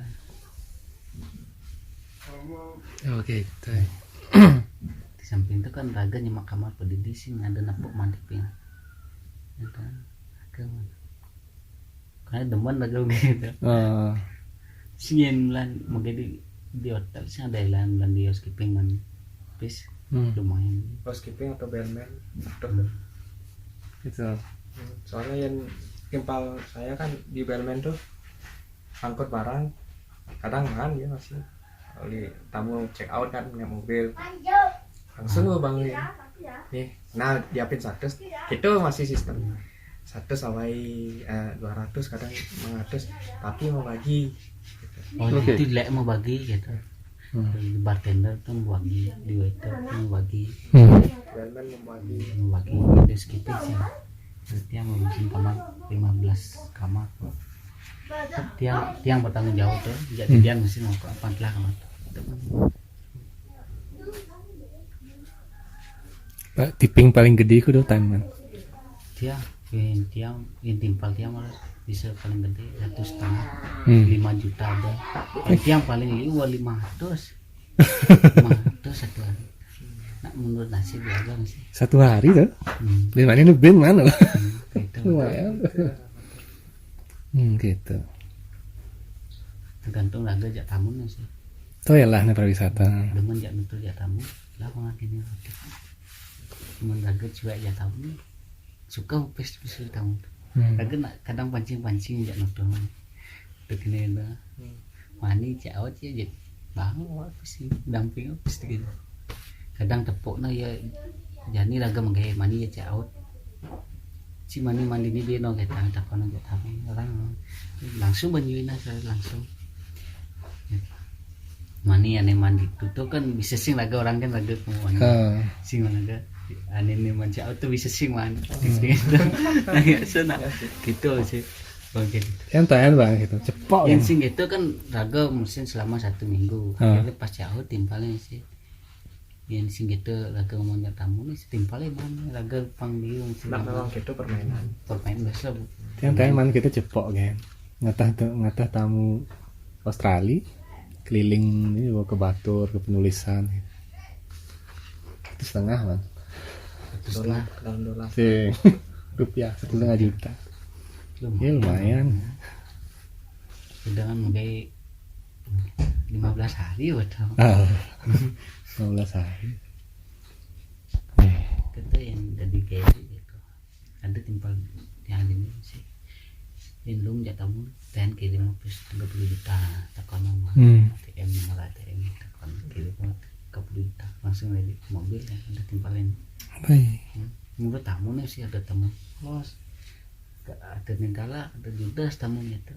Oke, gitu. Di samping itu kan raga nyemak kamar pedidi sih ada nepuk mantipin. Gitu. Raga mah. Karena demen raga gitu. Eh, Sih yang lan mau jadi di hotel sih ada lan lan di housekeeping man. Pis hmm, lumayan. Housekeeping atau bellman? Tuh. gitu. Soalnya yang timpal saya kan di bellman tuh angkut barang kadang kan dia masih kalau di tamu check out kan naik mobil langsung gue bangunin nih nah diapin satu itu masih sistem satu sampai eh, dua ratus kadang lima ratus tapi mau bagi Oh Oke. Itu lek mau bagi gitu. Hmm. Di bartender tuh mau bagi, di waiter tuh mau bagi, Hmm. bellman mau bagi mau bagi. Terus kita sih. Terus tiang mau bikin kamar lima belas kamar. Tiang tiang bertanggung jawab tuh. Jadi dia mesti mau ke apa lah kamar. Pak, tipping paling gede ku tuh taman. Tiang, yang tiang, yang timpal tiang malah bisa paling gede satu setengah, Hmm. lima juta ada. Yang tiang paling liwa lima ratus, lima ratus satu hari. Nak menurut nasib ya kan sih. Satu hari tuh. Hmm. Lima ini ben mana lah? Gitu. Lumayan. Hmm, gitu. Tergantung raga jak tamunya sih. Tuh ya lah nih pariwisata. Demen jak nutur jak tamu lah orang kini. Cuman raga cuek jak tamu. Suka pes pes tamu. Hmm. Raga nak kadang pancing pancing jak nutur. Tuh kini lah. Mani cek awak cek je. Bang awak pes damping pes gitu. Kadang tepuk na ya jani raga menggai mani ya cek awak. Si mani mandi ni dia no kita tak pernah tak tahu orang langsung banjuin saya langsung. Mani ane mandi tuh kan bisa sing raga orang kan raga kemauan Ah. Sing raga ane ni mandi awak tuh bisa sing man. Sing gitu. Nah, ya sana gitu sih. Oke. Yang tahan bang gitu. Cepok. Yang sing gitu kan raga mesti selama satu minggu. Ah. Jadi pas jauh timpalnya sih. Yang sing gitu laga ngomongnya tamu nih setimpal ya mana laga panggung sing Nak memang gitu permainan. Permain biasa bu. Tiang-tiang man kita cepok kan. Ngatah tu, ngatah tamu Australia keliling ni bawa ke batur ke penulisan. Itu setengah man. Dolar, dalam dolar. Si rupiah sepuluh setengah juta. Ya lumayan. Sedangkan mungkin lima belas hari betul. Ah, lima belas hari. Kita yang jadi kayak gitu. Ada timpal yang ini sih. Yang lu minta tamu dan kayak lima puluh tiga puluh juta takon nomor Hmm. A T M nomor A T M takon kayak lima puluh tiga puluh juta langsung aja mobil ya ada timpalin. Baik. Menurut tamu nih sih ada tamu los ada nengkala ada judas tamu gitu.